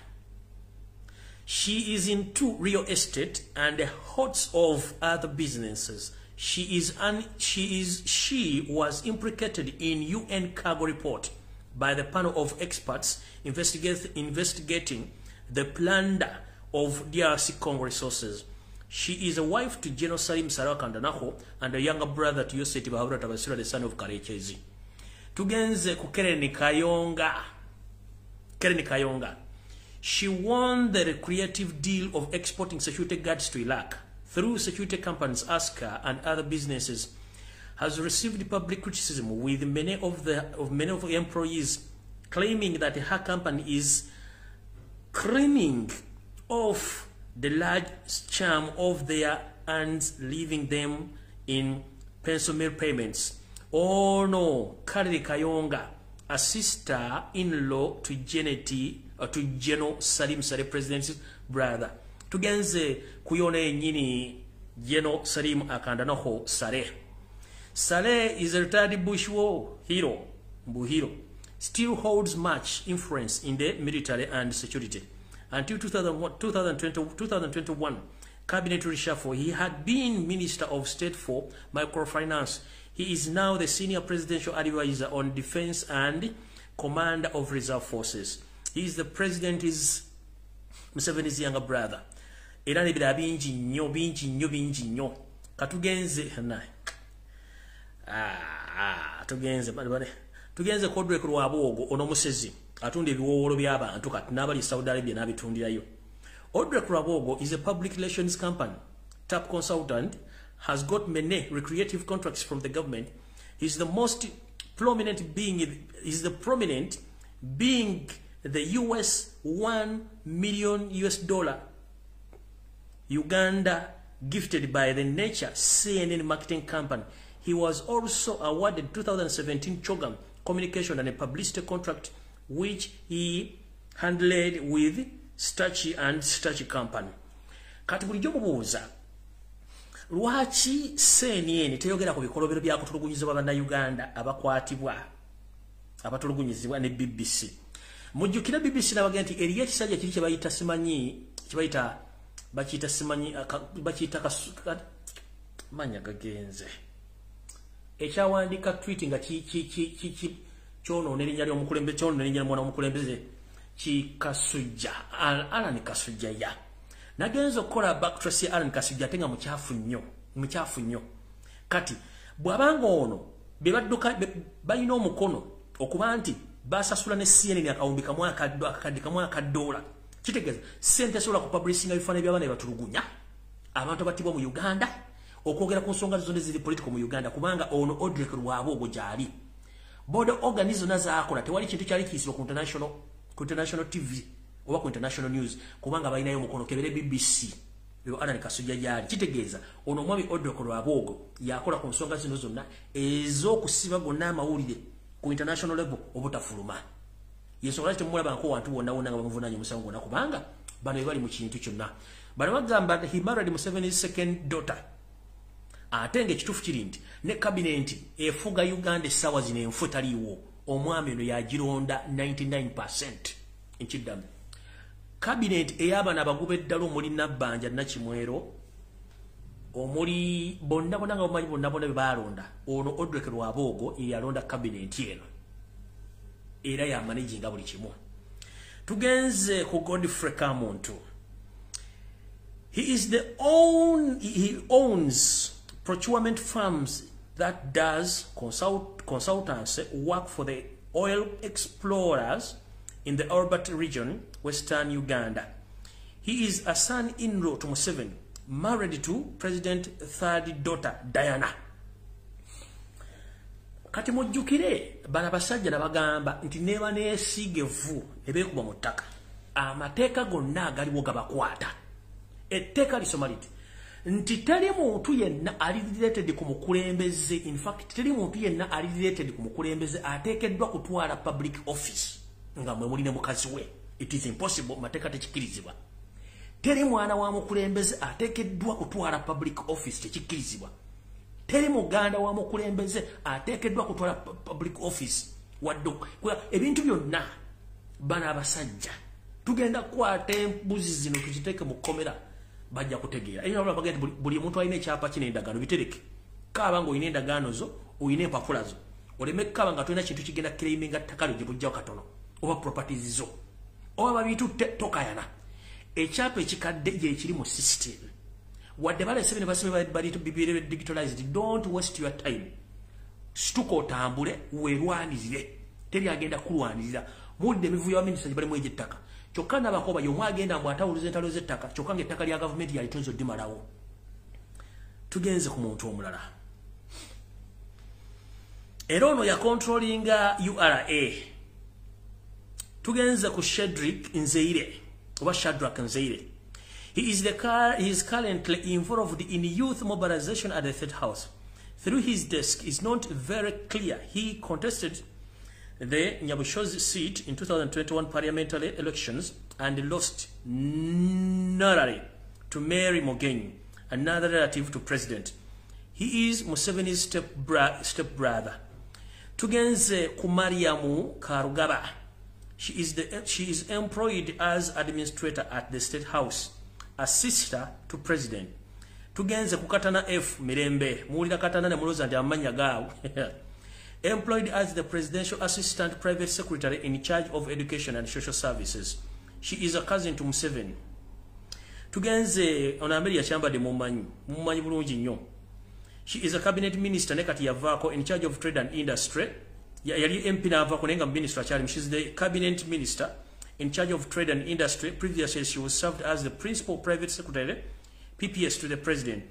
She is into real estate and hots of other businesses. She was implicated in UN cargo report by the panel of experts investigating the plunder of DRC Congo resources. She is a wife to General Salim Saleh Kandanaho and a younger brother to Yosef Tibahabura Tabasira, the son of Karekezi. Tugenze ku Keren Kayonga. Keren Kayonga. She won the creative deal of exporting security guards to Iraq through security companies Aska and other businesses. Has received public criticism, with many of the employees claiming that her company is creaming off the large charm of their earns, leaving them in pencil mail payments. Oh no, Karen Kayonga a sister-in-law to to General Salim Saleh, president's brother. Tugenze kuyona yennyini General Salim Akandanoho Saleh. Saleh is a retired bush war hero, Buhiro, still holds much influence in the military and security. Until 2021 cabinet reshuffle, he had been Minister of State for Microfinance. He is now the senior presidential advisor on defense and commander of reserve forces. He is the president is Museveni's younger brother. Era n'ebirala bingi nnyo, bingi nnyo, bingi nnyo. Katugenze naye. Tugenze bale. Tugenze Odrek Rwabwogo, ono musezi atunda ebiwowolo by'abantu kati n'abali Saudi Arabia n'abitundirayo. Odrek Rwabwogo is a public relations company, top consultant, has got many recreative contracts from the government. He's the most prominent being, is the prominent being the US $1 million US Uganda gifted by the Nature CNN marketing company. He was also awarded 2017 Chogam Communication and a publicity contract, which he handled with Stachi and Stachi Company. Kati bulijjo mubuuza lwaki CNN teyogera ku bikolobero bya kutulugunyizibwa bannayuganda abakwatibwa abatulugunyizibwa ne BBC. Mujjukira BBC n'abagamba nti eriyo ekisajja kiri kye bayita simanyi, kye bayita bakiyita simanyi, bakiyita manya gagenze, ekyawandiika tweet nga ki kyonoona erinnya ly'omukulembeze, kyonoona erinnya ly'omwana w'omukulembeze, Kikasujja, Alan Kasujja. Ya nagenza okukola backtrace Alan Kasujja ate nga mukyafu nnyo, mukyafu nnyo. Kati bw'abanga ono be badduka balina omukono okuba nti basasula ne CNN akawumbi kamwe akadde kamwe akadoola, kitegeeza sente esobola ku publishinga ebifaananyi by'abaana bebatulugunya abantu abattibwa mu Uganda, okwogera ku nsonga zonna eziri political mu Uganda, kubanga ono Odrek Rwabwogo gy'ali. Board organ zonna zaakola tewali kintu kyali kiyisibwa ku international TV oba ku international news, kubanga balinayo omukono. Kebere BBC eyo Alan Kasujja gy'ali. Kitegeeza ono omwami Odrek Rwabwogo yakola ku nsonga zino zonna ez'okusiba gonna amawulire ku international level obutafuluma. Yensonga lwaki temulaba wantu wonna wonna nga bamuvunaanye omusango gwonna, kubanga bano be bali mu kintu kyonna. Bano bagamba he married Museveni's second daughter. Ate ng'ekituufu kiri nti ne kabinenti efuga Uganda essaawa zino enfu taliiwo, omwami ono yagironda 99%. Nkiddamu, kabinenti ey'abaana abagoba eddala omuli Nabbanja Nakimwero, omuli bonna bonna nga bamanyi bonna bonna be baalonda, ono Odrek Rwabwogo ye yalonda kabinenti eno era yamanaginga buli kimu. Tugenze ku Godfrey Kamuntu. He owns procurement firms that does consultancy work for the oil explorers in the Albert region, Western Uganda. He is a son-in-law to Museveni, married to President third daughter Diana. Kati mujjukire bano abasajja nabagamba nti neba neesiga evvu ne beekuba mu ttaka, amateeka gonna agaliwo gabakwata. Etteeka lisoma liti nti teri muntu yenna ali related ku mukulembeze, in fact teri muntu yenna ali related ku mukulembeze ateekeddwa kutwala public office nga mwe muli ne mukazi we. It is impossible, mateeka tekikirizibwa. Teri mwana wa mukulembeze ateekeddwa kutwala public office, tekikkirizibwa. Teri muganda wa mukulembeze ateekeddwa kutwala public office wadde ebintu byonna. Bano abasajja tugenda kukwata embuzi zino tuziteeke mu kkomera, bajja kutegeera. Era bagenda nti buli muntu alina ekyapa kino, endagaano bitereke. Kaaba ng'olina endagaano zo, olina empapula zo, oleme kaaba nga tolina kintu kigenda claiminga ttaka lyo gye bujjawo katono oba properties zo oba babitutte, tokayana. Ekyapa ekikadde gyekiri mu system, wadde balese bino basime bali bibire digitalized. Don't waste your time, situka otambule weerwanirire, teri agenda kulwanirira. Muwulidde emivuyo ya minisita gye balimu egy'ettaka, kyokka n'abakoba y'omu agenda mbu atawuluza entalo z'ettaka, kyokka ng'ettaka lya gavumenti yalitunze oddimalawo. Tugenze ku muntu omulala, era ono yacontrollinga URA. Tugenze ku Shedrick Nzeire oba Shadrack Nzeire. He is currently involved in youth mobilization at the State House. Through his desk is not very clear. He contested the Nyabushozi seat in 2021 parliamentary elections and lost narrowly to Mary Mugenyi, another relative to president. He is Museveni's step brother. Tugenze ku Mariamu Karugaba. She is employed as administrator at the State House, a sister to president. Tugenze ku Katana F Mirembe. Muwulira Katana ne mulowooza nti amannya gaawo. Employed as the presidential assistant private secretary in charge of education and social services. She is a cousin to Museveni. Tugenze ono Amelia Kyambadde mumanyi bulungi nnyo. She is a cabinet minister ne kati yavaako in charge of trade and industry. Yali MP n'avaako naye nga minister akyalimu. She is the cabinet minister in charge of trade and industry. Previously, she was served as the principal private secretary, PPS, to the president.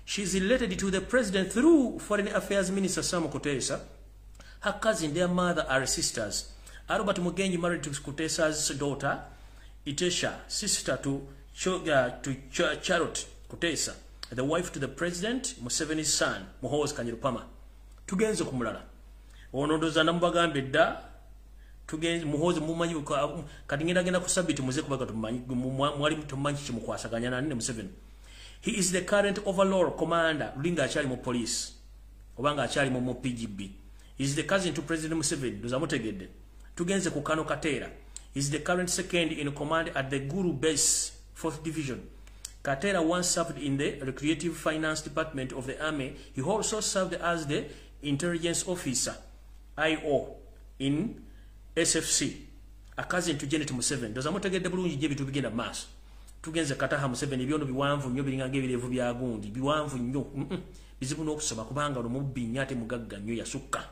She is related to the president through Foreign Affairs Minister Sam Kutesa. Her cousin, their mother, are sisters. Albert Mugenyi married to Kutesa's daughter, Itesha, sister to Charlotte Kutesa, the wife to the president, Museveni's son, Muhoozi Kainerugaba. Tugenze ku mulala. Ono ndowooza namubagambye dda. Tugenze Muhoozi mumanyi kati ngenda genda ku sabiti muze kubaga tumanyi mwali tumanyi kimukwasaganya nani ne Museveni. He is the current overall commander lulinga akyali mu police obanga akyali mu PGB. He is the cousin to President Museveni. Ndoza mutegedde. Tugenze ku Kano Katera. He is the current second in command at the Guru Base 4th Division. Katera once served in the Recreative Finance Department of the Army. He also served as the Intelligence Officer, IO, in SFC, a cousin to Janet Museveni. Ndoza mutegedde bulungi gye bintu bigenda maaso. Tugenze Kataha Museveni ebyono biwanvu nnyo biringa ng'ebirevu bya gundi biwanvu nnyo bizibu n'okusoma kubanga ono mubbi nnyo ate mugagga nnyo yasukka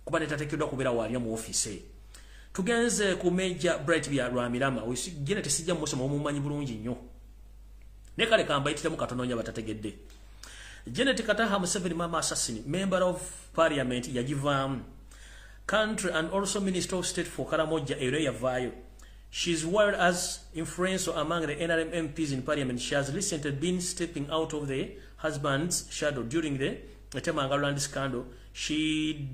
kuba netateekeddwa kubeera waalina mu ofiisi. Tugenze ku Major Bright bya Rwamirama. Janet sijja musoma omumanyi bulungi nnyo naye kale kambayitiramu katono nnyo abatategedde. Janet Kataha Museveni mama assassin, member of parliament yagivaamu, country and also minister of state for Karamoja ero yavaayo. She is wired as influential among the NRM MPs in parliament. She has recently been stepping out of the husband's shadow during the Temangalo land scandal. She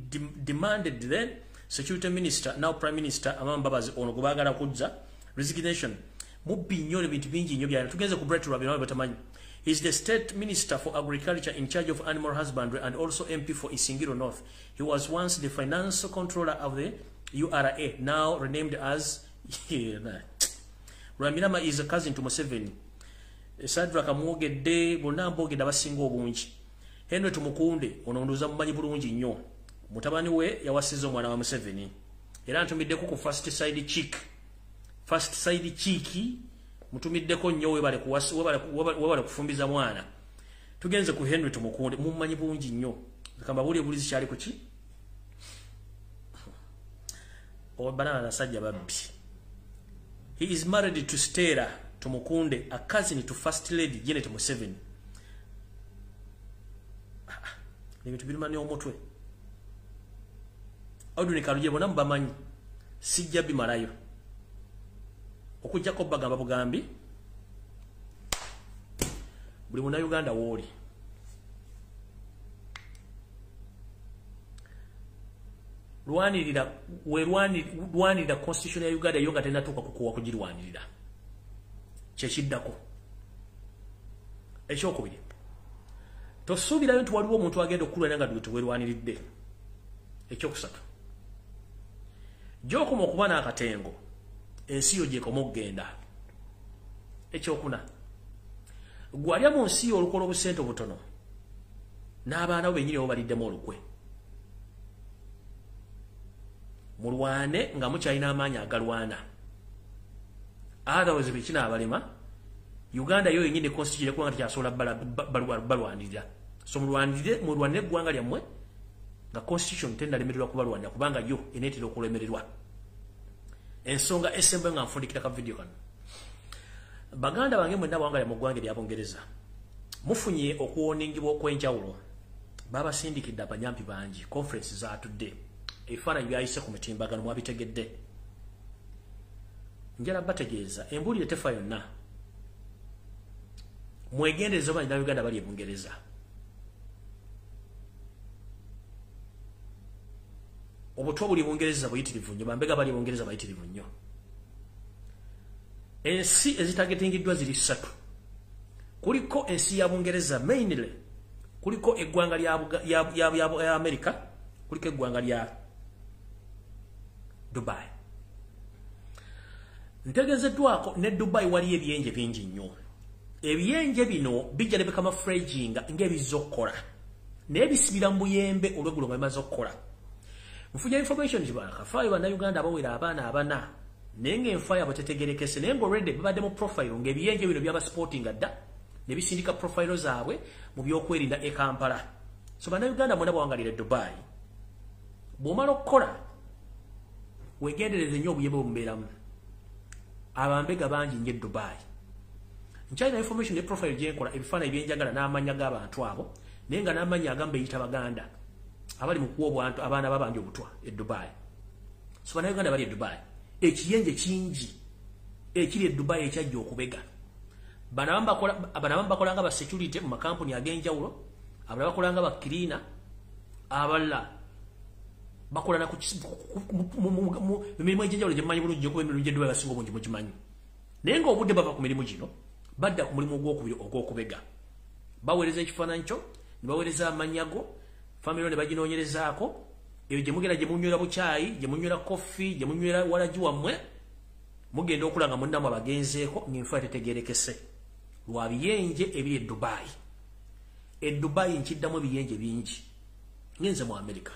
demanded the security minister, now prime minister, Amama Mbabazi ono gwe baagala kuzza resignation. Mubbi nnyo ebintu bingi nnyo byalina. Tugenze ku Bright Rwamirama batamanyi. He is the state minister for agriculture in charge of animal husbandry and also MP for Isingiro North. He was once the financial controller of the URA, now renamed as Rwamirama is a cousin to Museveni. Sadra kamwogedde bonna mbogedde abasinga obungi. Henry Tumukunde ono ndowooza mumanyi bulungi nnyo. Mutabani we yawasiza omwana wa Museveni. Era ntumiddeko ku first side chick. First side chick mutumiddeko nnyo webale webale kufumbiza mwana. Tugenze ku Henry Tumukunde mumanyi bulungi nnyo. Kamba buli bulizi kyali ku ki? Obana abasajja babbi. He is married to Stella Tumukunde, a cousin to First Lady Janet Museveni. Ebintu biruma n'omutwe. Audrey Karugye bonna mubamanyi. Sijja bimalayo. Okuggyako bagamba bugambi. Buli munnayuganda w'oli. Lwanirira constitution ya Uganda yo nga tennatuuka kukuwa kugirwanirira. Kyekiddako. Ekyokubiri, tosuubirayo nti waliwo omuntu agenda okukulwana nga ggwe teweerwaniridde. Ekyokusatu, gy'okoma okuba n'akatengo ensi yo gy'ekoma okugenda. Ekyokuna, ggwe alya mu nsi yo olukola obusente obutono n'abaana bo bennyini bo baliddemu olukwe. Mulwane nga mukyalina amaanyi agalwana. Otherwise bwe kinaabalema, Uganda yo yennyini constitution eggwanga tekyasobola balwanirira. So mulwanire eggwanga lyammwe nga constitution tennalemererwa kubalwanira kubanga yo eneetera okulemererwa. Ensonga esembayo nga nfundikira ka video kano. Baganda bange mwenna abawangalira mu ggwanga erya Bungereza, mufunye okuwoningibwa okw'enjawulo. Babasindikidde abanyampi bangi, conference zaatudde, ebifaananyi byayise ku mitimbagano mwabitegedde. Njala bategeeza embuulire tefa yonna. Mwegendereze Bannayuganda bali e Bungereza. Obutwa buli Bungereza buyitirivu nnyo, bambega bali Bungereza bayitirivu nnyo. Ensi ezitagetingiddwa ziri ssatu. Kuliko ensi ya Bungereza mainly, kuliko eggwanga lya America, kuliko eggwanga lya Dubai. Ntegeezeddwako ne Dubai waliyo ebiyenje bingi nnyo. Ebiyenje bino bijja ne bikama-fraginga ng'ebizza okukola, naye bisibira mu buyembe olweggulo nga bimaze okukola. Nfunye information nti bakafaayo Bannayuganda abawera abaana abana, naye ng'enfa yaabwe tetegerekese, naye ng'already babadde mu profile ng'ebiyenje bino byabasupportinga dda ne bisindika profile zaabwe mu byokwerinda e Kampala. So Bannayuganda mwena bawangalira e Dubai, bw'omala okukola weegendereze nnyo obuyembe bwe mubeeramu. Abambega bangi nnyo e Dubai. Nkyalina information ne profile gyenkola, ebifaananyi byenjagala n'amannya g'abantu abo, naye nga n'amannya agamu beyita Baganda abali mu kuwa obwantu abaana babandi obutwa e Dubai. So Bannayuganda bali e Dubai, ekiyenje kingi ekiri e Dubai ekyajja okubega. Bano abamu bakola nga ba security mu makampuni ag'enjawulo, abalala bakola nga ba cleaner, abalala bakola na mu mirimu egy'enjawulo gye mmanyi bulungi, okuba emirimu gy'e Dubai basinga obungi mugimanyi. Naye ng'obudde bava ku mirimu gino, badda ku mulimu ogwokubiri ogw'okubega. Baweereza ekifaananyi kyo, ne baweereza amannya go, famire ne baginoonyerezaako. Eyo gye mugenda, gye munywera bukyayi, gye munywera kofi, gye munywera walagi wammwe, mugenda okula nga munnammwe abagenzeeko ng'enfa tetegerekese lwa biyenje ebiri e Dubai. E Dubai nkiddamu, ebiyenje bingi. Ngenze mu America.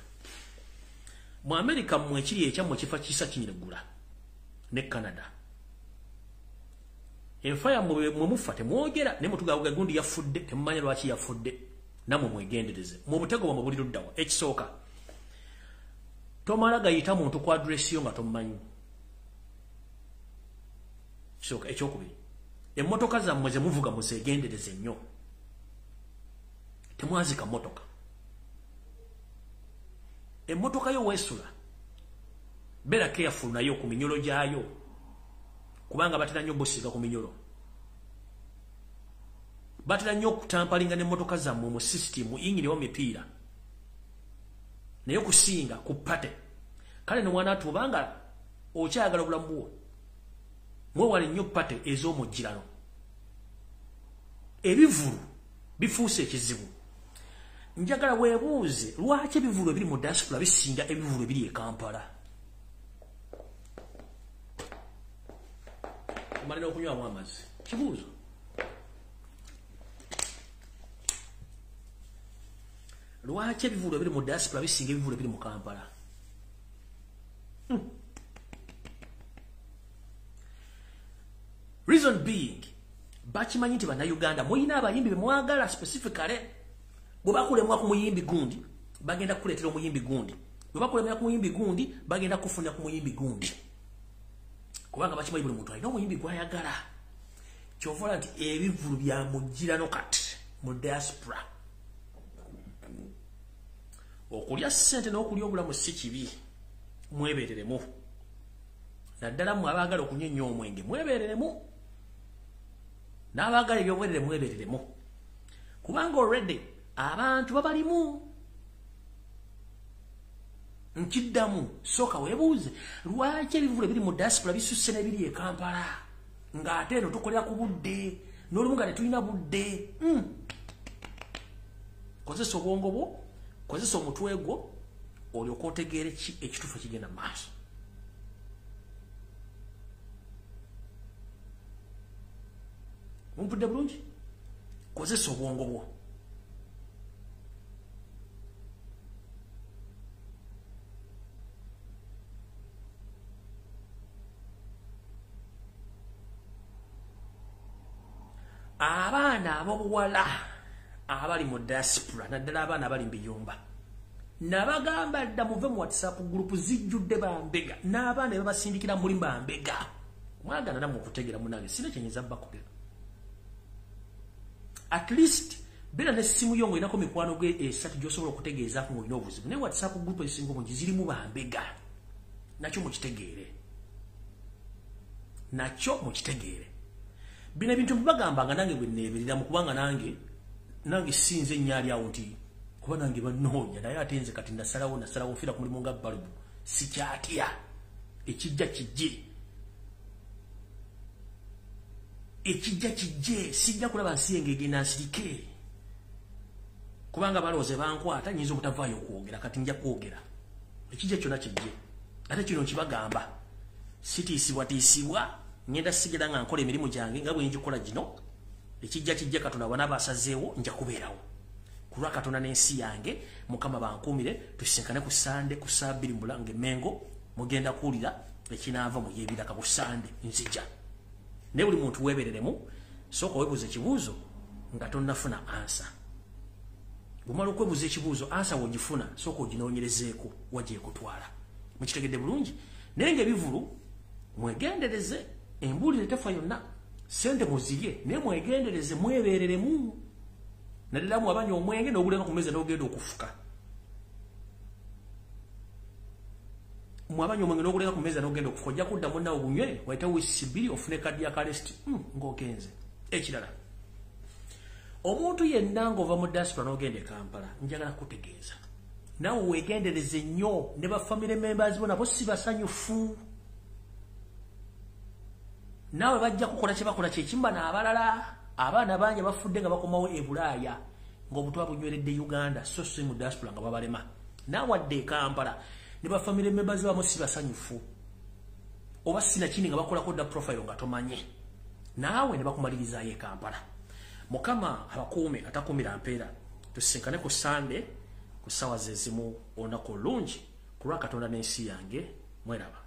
Mu America mmwe ekiri ekyammwe kifa kisa kinyiregula ne Canada. Enfa yammwe mwe mufa temwogera, naye mutugabuga gundi yafudde, temumanya lwaki yafudde. Nammwe mwegendereze mu butego bwamwe buli luddawa. Ekisooka, tomala gayita muntu ku address yo nga tomumanyi. Kisooka. Ekyokubiri, emmotoka zammwe ze muvuga muzeegendereze nnyo. Temwazika mmotoka. Emmotoka yo weesula, beera careful nayo ku minyolo gyayo, kubanga batera nnyo obusiiga ku minyolo. Batera nnyo okutampalinga n'emmotoka zammwe mu system yingiriwo mipiira, naye okusinga ku party. Kale nomwana ati obanga okyayagala obulamu bwo, mwewale nnyo party ez'omugirano. Ebivulu bifuuse ekizibu. Njagala weebuuze lwaki ebivulu ebiri mu diaspora bisinga ebivulu ebiri e Kampala. Omalina okunywamu amazzi. Kibuuzo. Lwaki ebivulu ebiri mu diaspora bisinga ebivulu ebiri mu Kampala? Reason being, bakimanyi nti Bannayuganda muyina abayimbi bemwagala specifically. Bwe bakulemwa ku muyimbi gundi, bagenda kukuleetera omuyimbi gundi. Bwe bakulemera ku muyimbi gundi, bagenda kufunira ku muyimbi gundi, kubanga bakimanyi buli muntu alina omuyimbi gwayagala. Kyova olaba nti ebivulu bya mugirano kati mu diaspora. Okulya ssente n'okulya obulamu si kibi, mwebereremu. Naddala mmwe abaagala okunywa ennyo omwenge, mwebereremu, n'abaagala ebyobwerere, mwebereremu, kubanga already abantu babalimu. Nkiddamu, sooka weebuuze lwaki ebivulu ebiri mu diaspora bisusse n'ebiri e Kampala, ng'ate eno tukolera ku budde n'olumu nga tetulina budde. Kozesa obwongo bwo, kozesa omutwe gwo, olyoka otegeere ki ekituufu ekigenda mu maaso. Mumpudde bulungi? Kozesa obwongo bwo. Abaana ab'obuwala abali mu diaspora, naddala abaana abali mu biyumba, nabagamba dda muve mu WhatsApp group, zijjudde bambega n'abaana ebabasindikira muli bambega. Mwagana nammwe okutegeera. Munange, sina kyenyinza bakolera. At least beera n'essimu yo ng'olinako mikwano gwe esatu gy'osobola okutegeezaako ng'olina obuzibu, naye WhatsApp group ezisinga obungi zirimu bambega. Nakyo mukitegeere, nakyo mukitegeere. Bino ebintu bibagamba nga nange bwe neebereramu, kubanga nange sinze nnyo ali awo nti kuba nange bannoonya, naye ate nze kati nasalawo nfiira ku mulimu nga balubu. Sikyatya. Ekijja kijje. Ekijja kijje. Sijja kulaba nsi engegenda nsirike. Kubanga balowooza bankwata nyinza obutavaayo okwogera, kati nja kwogera. Ekijja kyonna kijje. Ate kino nkibagamba. Sitiisibwa tiisibwa, ngenda sigera nga nkola emirimu gyange nga bwe ngikola gino. Ekijja kijje, Katonda bw'anaaba asazeewo nja kubeerawo. Ku lwa Katonda n'ensi yange, Mukama bankuumire, tusisinkane ku Sande ku ssaawa 2 Bulange Mengo, mugenda kuwulira ekinaava mu y'ebiraka ku Sande nzija. Naye buli muntu weebereremu, sooka weebuuze ekibuuzo nga tonnafuna ansa. Bw'omala okwebuuza ekibuuzo, ansa w'ogifuna, sooka oginoonyerezeeko wa gy'ekutwala. Mukitegedde bulungi? Naye ng'ebivvulu mwegendereze, embuulire tefa yonna, ssente muzirye, naye mwegendereze, mwebereremu. Naddala mu abanywa omwenge n'oguleka ku mmeeza n'ogenda okufuka. Mu abanywa omwenge n'oguleka ku mmeeza n'ogenda okufuka, ojja kudda munnawo gunywe, wayitawo wiisi 2 ofune cardiac arrest, ng'ogenze. Ekirala, omuntu yenna ng'ova mu diaspora n'ogenda e Kampala, njagala kutegeeza. Naawe weegendereze nnyo ne ba family members bo nabo si basanyufu. Naawe bajja kukola kye bakola kye kimba n'abalala. Abaana bangi bafudde nga bakomawo e Bulaaya ng'obutwa bunyweredde Uganda, so si mu diaspora nga babalema. Naawe adde e Kampala ne ba family members bamu si basanyufu. Oba sinakindi nga bakolako dda profile nga tomanye. Naawe ne bakumalirizaayo e Kampala. Mukama abakuume atakuumira mpeera. Tusisinkane ku Sande ku ssaawa ze zimu olunaku olungi ku lwa Katonda n'ensi yange, mweraba.